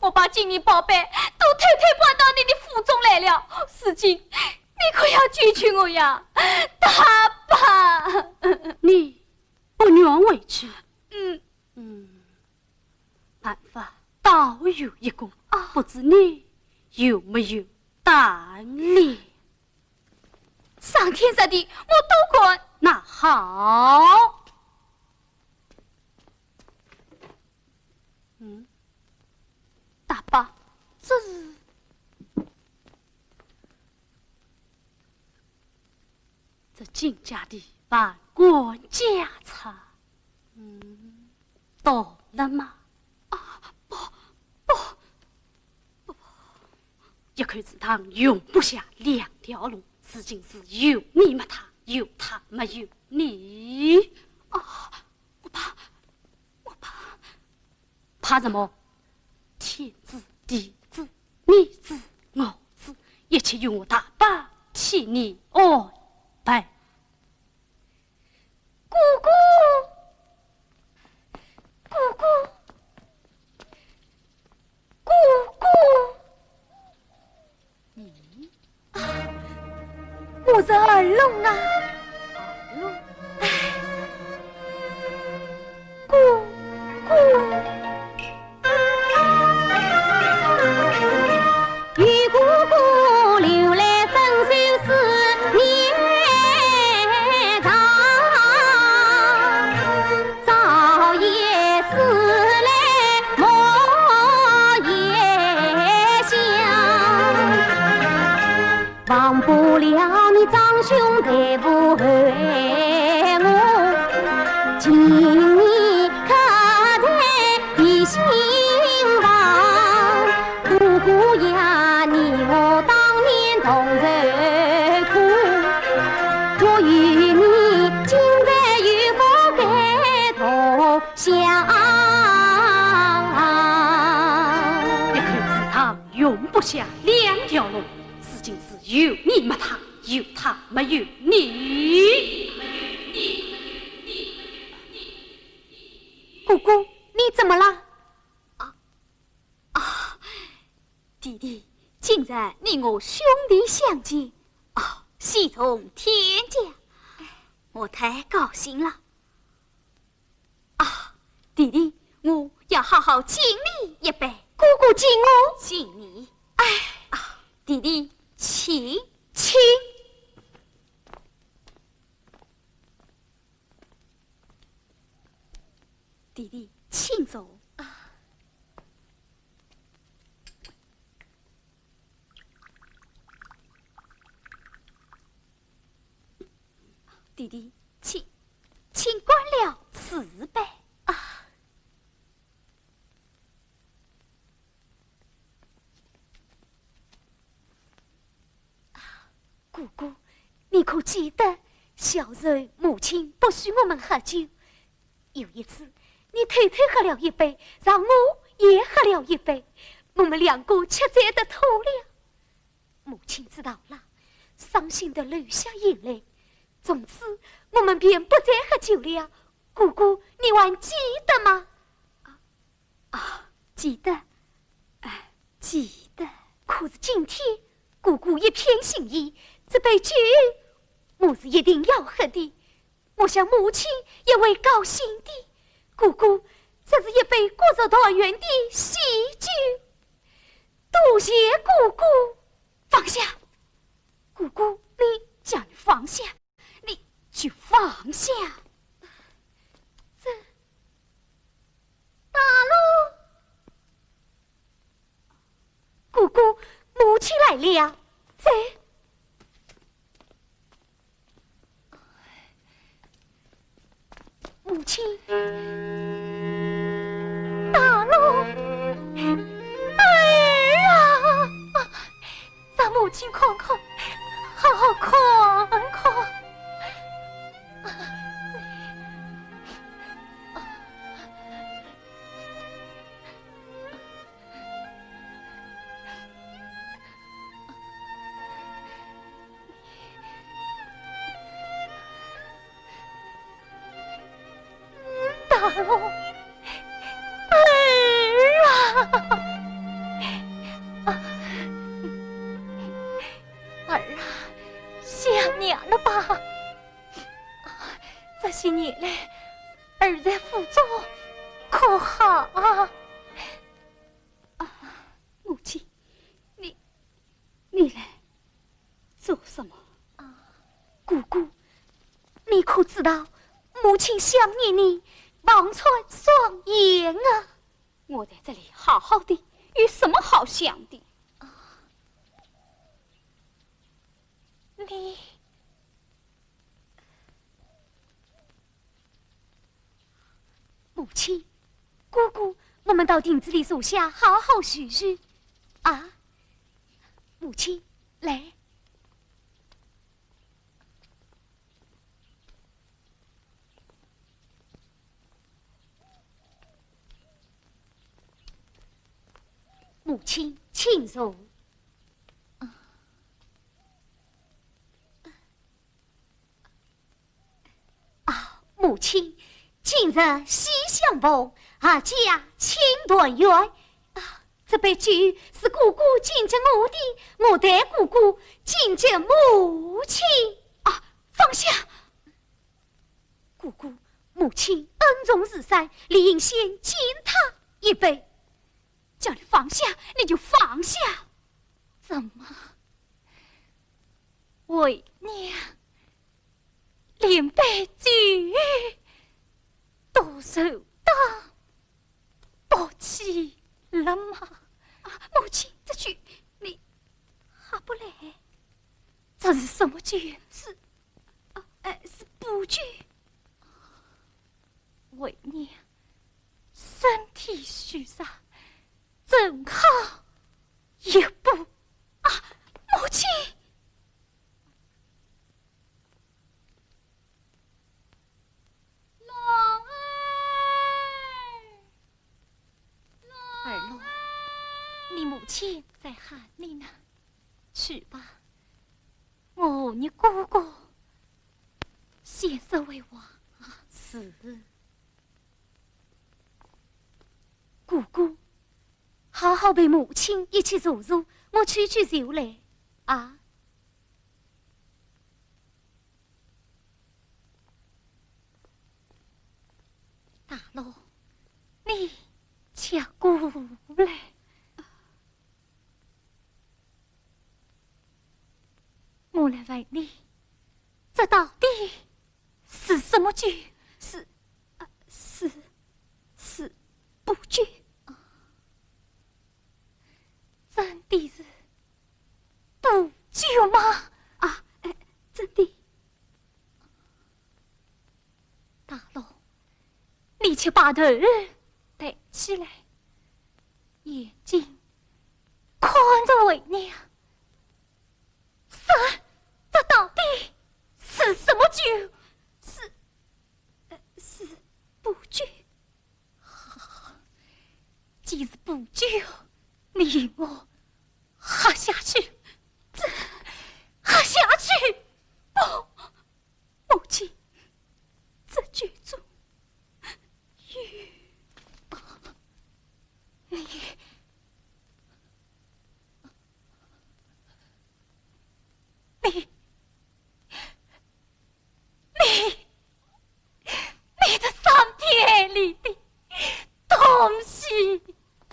我把金银宝贝都偷偷搬到你的府中来了。如今你可要救救我呀，大伯！你不愿回去？嗯。嗯，办法倒有一个，啊。不知你有没有胆量？ 上天下地，我都敢。那好。嗯，大伯，这是，这金家的万贯家财，嗯，多了吗？啊，不，不， 一口池塘容不下两条龙，如今是有你没他，有他没有你。啊，我怕，我怕。怕什么？天子、地子、你子、我子，一切由我大伯替你安排。 哥哥，哥哥，哥哥。嗯？啊，我是二龙啊。二龙？哎，哥哥。忘不了你长兄对不后我，今日客台的新房，哥哥呀，你我当年同受苦，若有你今日与我白头相。一口池塘容不下两条龙，如今是有你没他，有他没有你。哥哥，你怎么了？啊，啊，弟弟，今日你我兄弟相见，哦，喜从天降，我太高兴了。啊，弟弟，我要好好敬你一杯。哥哥敬我？敬你。哎，啊，弟弟，请。请。 弟弟，请坐。啊。弟弟，请，请关了此杯。啊。 哥哥，你可记得小时候母亲不许我们喝酒？有一次，你偷偷喝了一杯，让我也喝了一杯，我们两个吃醉得吐了。母亲知道了，伤心地流下眼泪。从此，我们便不再喝酒了。哥哥，你还记得吗？ 啊，记得，哎，记得。可是今天，哥哥一片心意，这杯酒我是一定要喝的。我想母亲也会高兴的。哥哥，这是一杯各族团圆的喜酒。多谢哥哥。放下，哥哥，你叫你放下，你就放下。这 大龙。哥哥，母亲来了。这。母亲。大龙。儿啊！让母亲看看，好好看看。 大龙，儿啊！儿啊，想娘了吧？ 这些年来，儿在府中可好啊？啊，母亲，你，你来做什么？啊，哥哥，你可知道母亲想念你，望穿双眼啊！我在这里好好的，有什么好想的？啊，你 母亲，哥哥，我们到亭子里坐下，好好叙叙。啊，母亲，来。 母亲，请坐。啊，母亲，今日喜相逢，阖家庆团圆。啊，这杯酒是哥哥敬给我的，我代哥哥敬给母亲。啊，放下！ 哥哥，母亲恩重如山，理应先敬她一杯。叫你放下，你就放下。怎么，为娘连杯酒都受到不起了吗？啊，母亲，这酒你喝不来。笺？是，啊，呃，是布绢。为娘身体虚弱，正好一布。啊，母亲！ 儿啊，你母亲在喊你呢，去吧，我和你哥哥先说回话啊。是。哥哥，好好陪母亲一起坐坐，我去去就来啊。 大郎，你且过来。我来问你，这到底是什么酒？是，啊，是，是布酒。啊，真的是布酒吗？啊，哎，真的。 大郎，你且把头抬起来，眼睛看着为娘。说，这到底是什么酒？是，呃，是布酒。好，既是布酒，你与我喝下去。这，喝下去！不， 母亲，这酒中有……你，你，你，你这伤天害理的东西！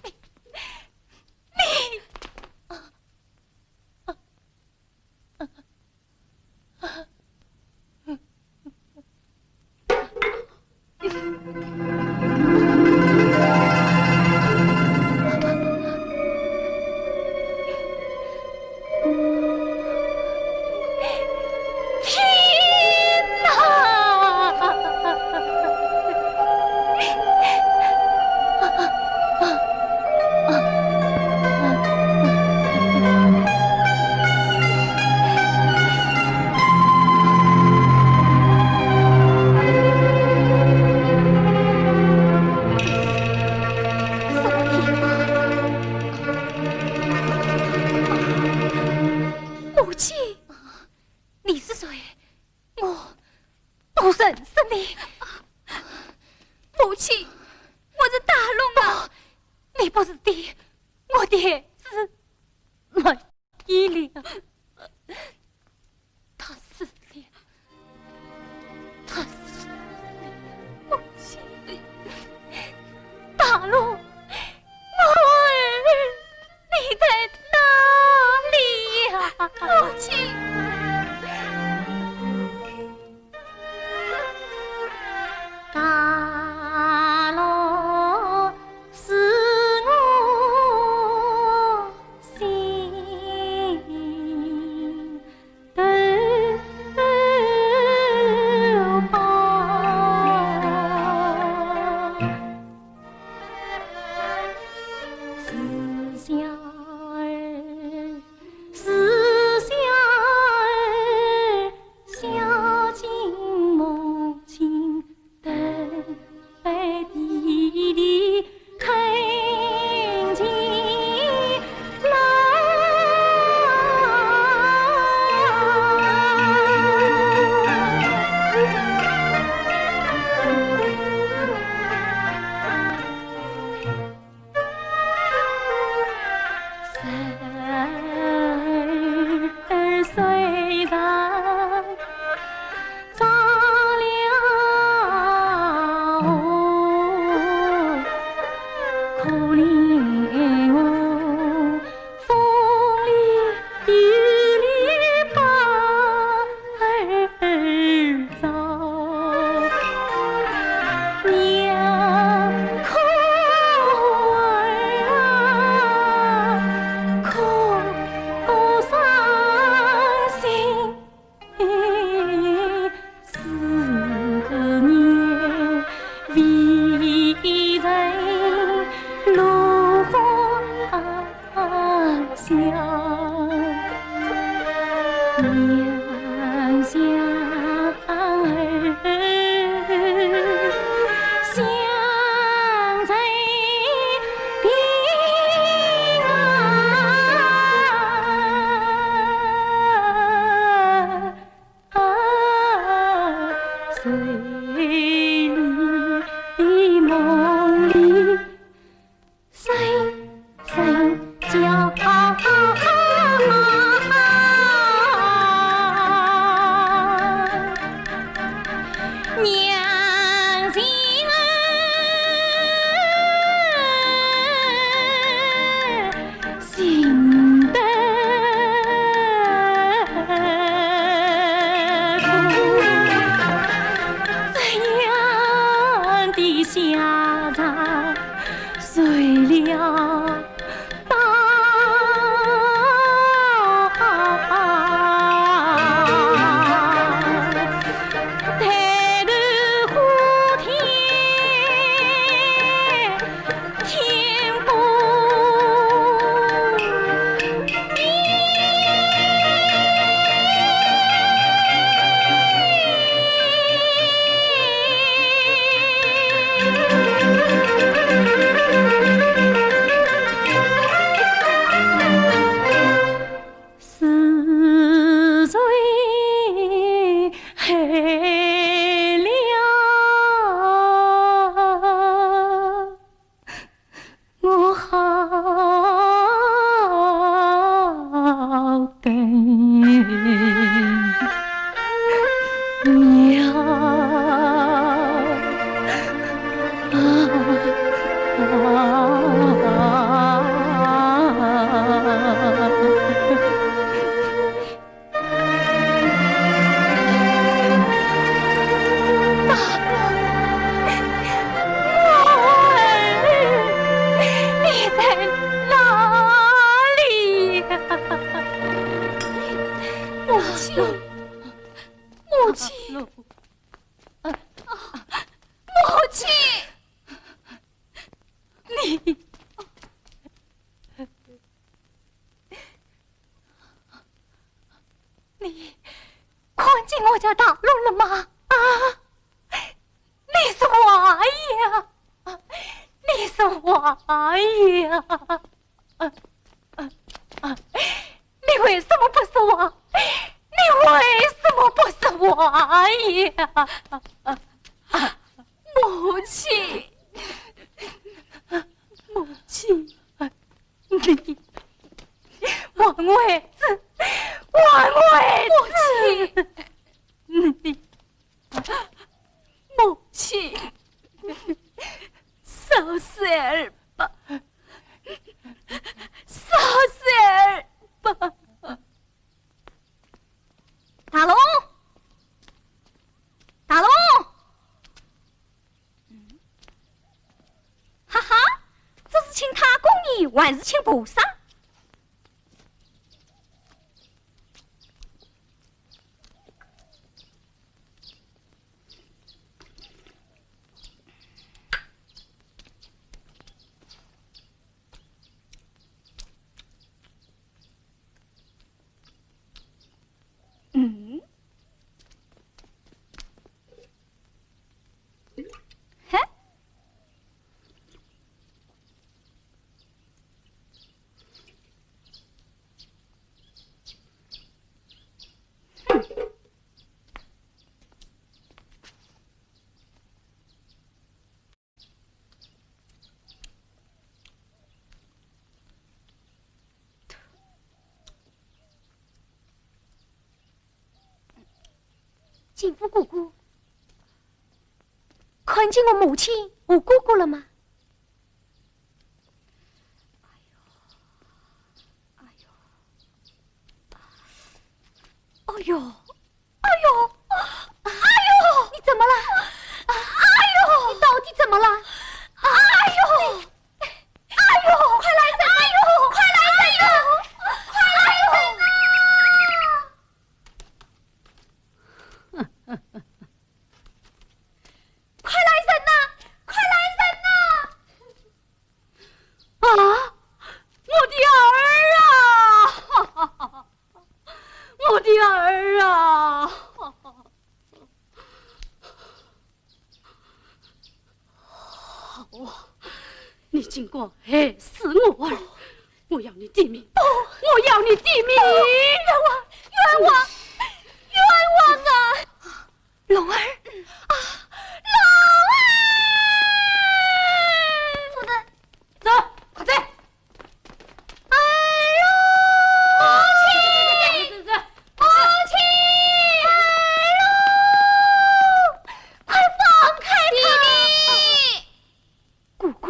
你，你！ 天哪！ 母亲，你是谁？我不认识你。母亲，我是大郎啊。不，你不是爹，我爹是没了。他死了，他死了。母亲，大郎，我儿，你在哪里呀？母亲。大哥，我儿，你在哪里呀？母亲，母亲，母亲，你。 你看见我家大龙了吗？啊，你说话呀，你说话呀！啊，啊，啊，你为什么不说话？你为什么不说话呀？母亲，母亲。 你，王惠子，王惠子，母亲，你，母亲，饶孩儿吧，饶孩儿吧。大龙，大龙。 嗯，哈哈，这是请太公爷还是请菩萨？ 嗯？嘿？哼。 金福哥哥，看见我母亲和哥哥了吗？哎呦，哎呦，哎呦！ 哎呦，哎呦，你怎么了？哎呦，你到底怎么了？哎呦，哎呦，快来人呐！哎呦，快来人呐！快来人呐！快来人呐！快来人呐！ 啊，我的儿啊！我的儿啊！好啊，你竟敢害死我儿！我要你抵命！不，我要你抵命！冤枉，冤枉，冤枉啊！ 龙儿，啊，龙儿！走，快走！哎呦，母亲，母亲，哎呦，快放开他！弟弟。 哥哥，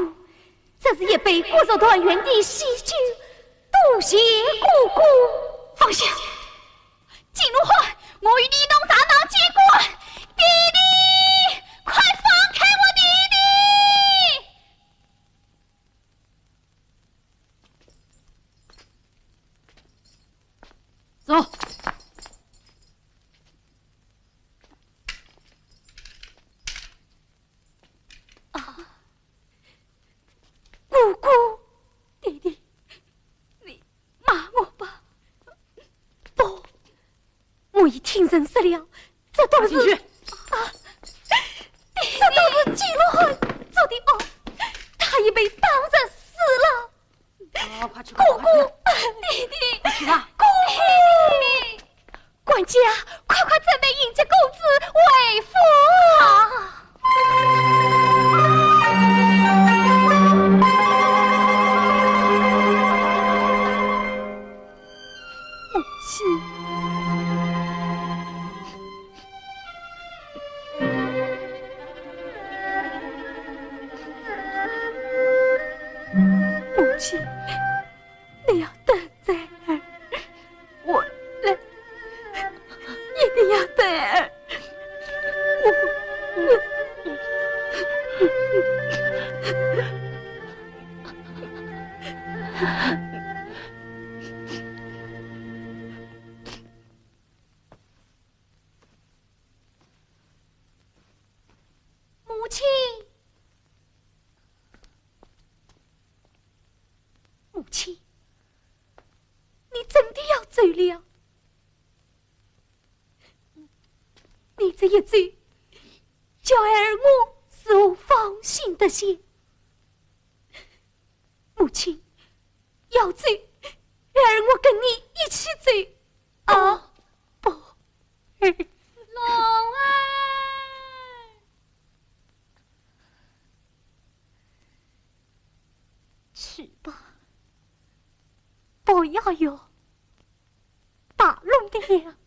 这是一杯骨肉团圆的喜酒，多谢哥哥。放下！金如花，我与你同上当见官！弟弟，快放开我弟弟！走。啊，姑姑，爹爹，你骂我吧。不，我已听人说了，这都是……进去。啊，这都是季洛汉做的哦，他已被刀子刺了。 啊，快去，姑姑，快去，爹爹，快去啊！姑爹，管家，快快准备迎接公子回府啊！母亲。 母亲，你要等在儿回来，一定要等儿回来。 母亲，母亲，你真的要走了？你这一走，叫儿我如何放心得下？母亲，要走，儿我跟你一起走。啊，不，儿……龙儿。 去吧，不要用打龙的两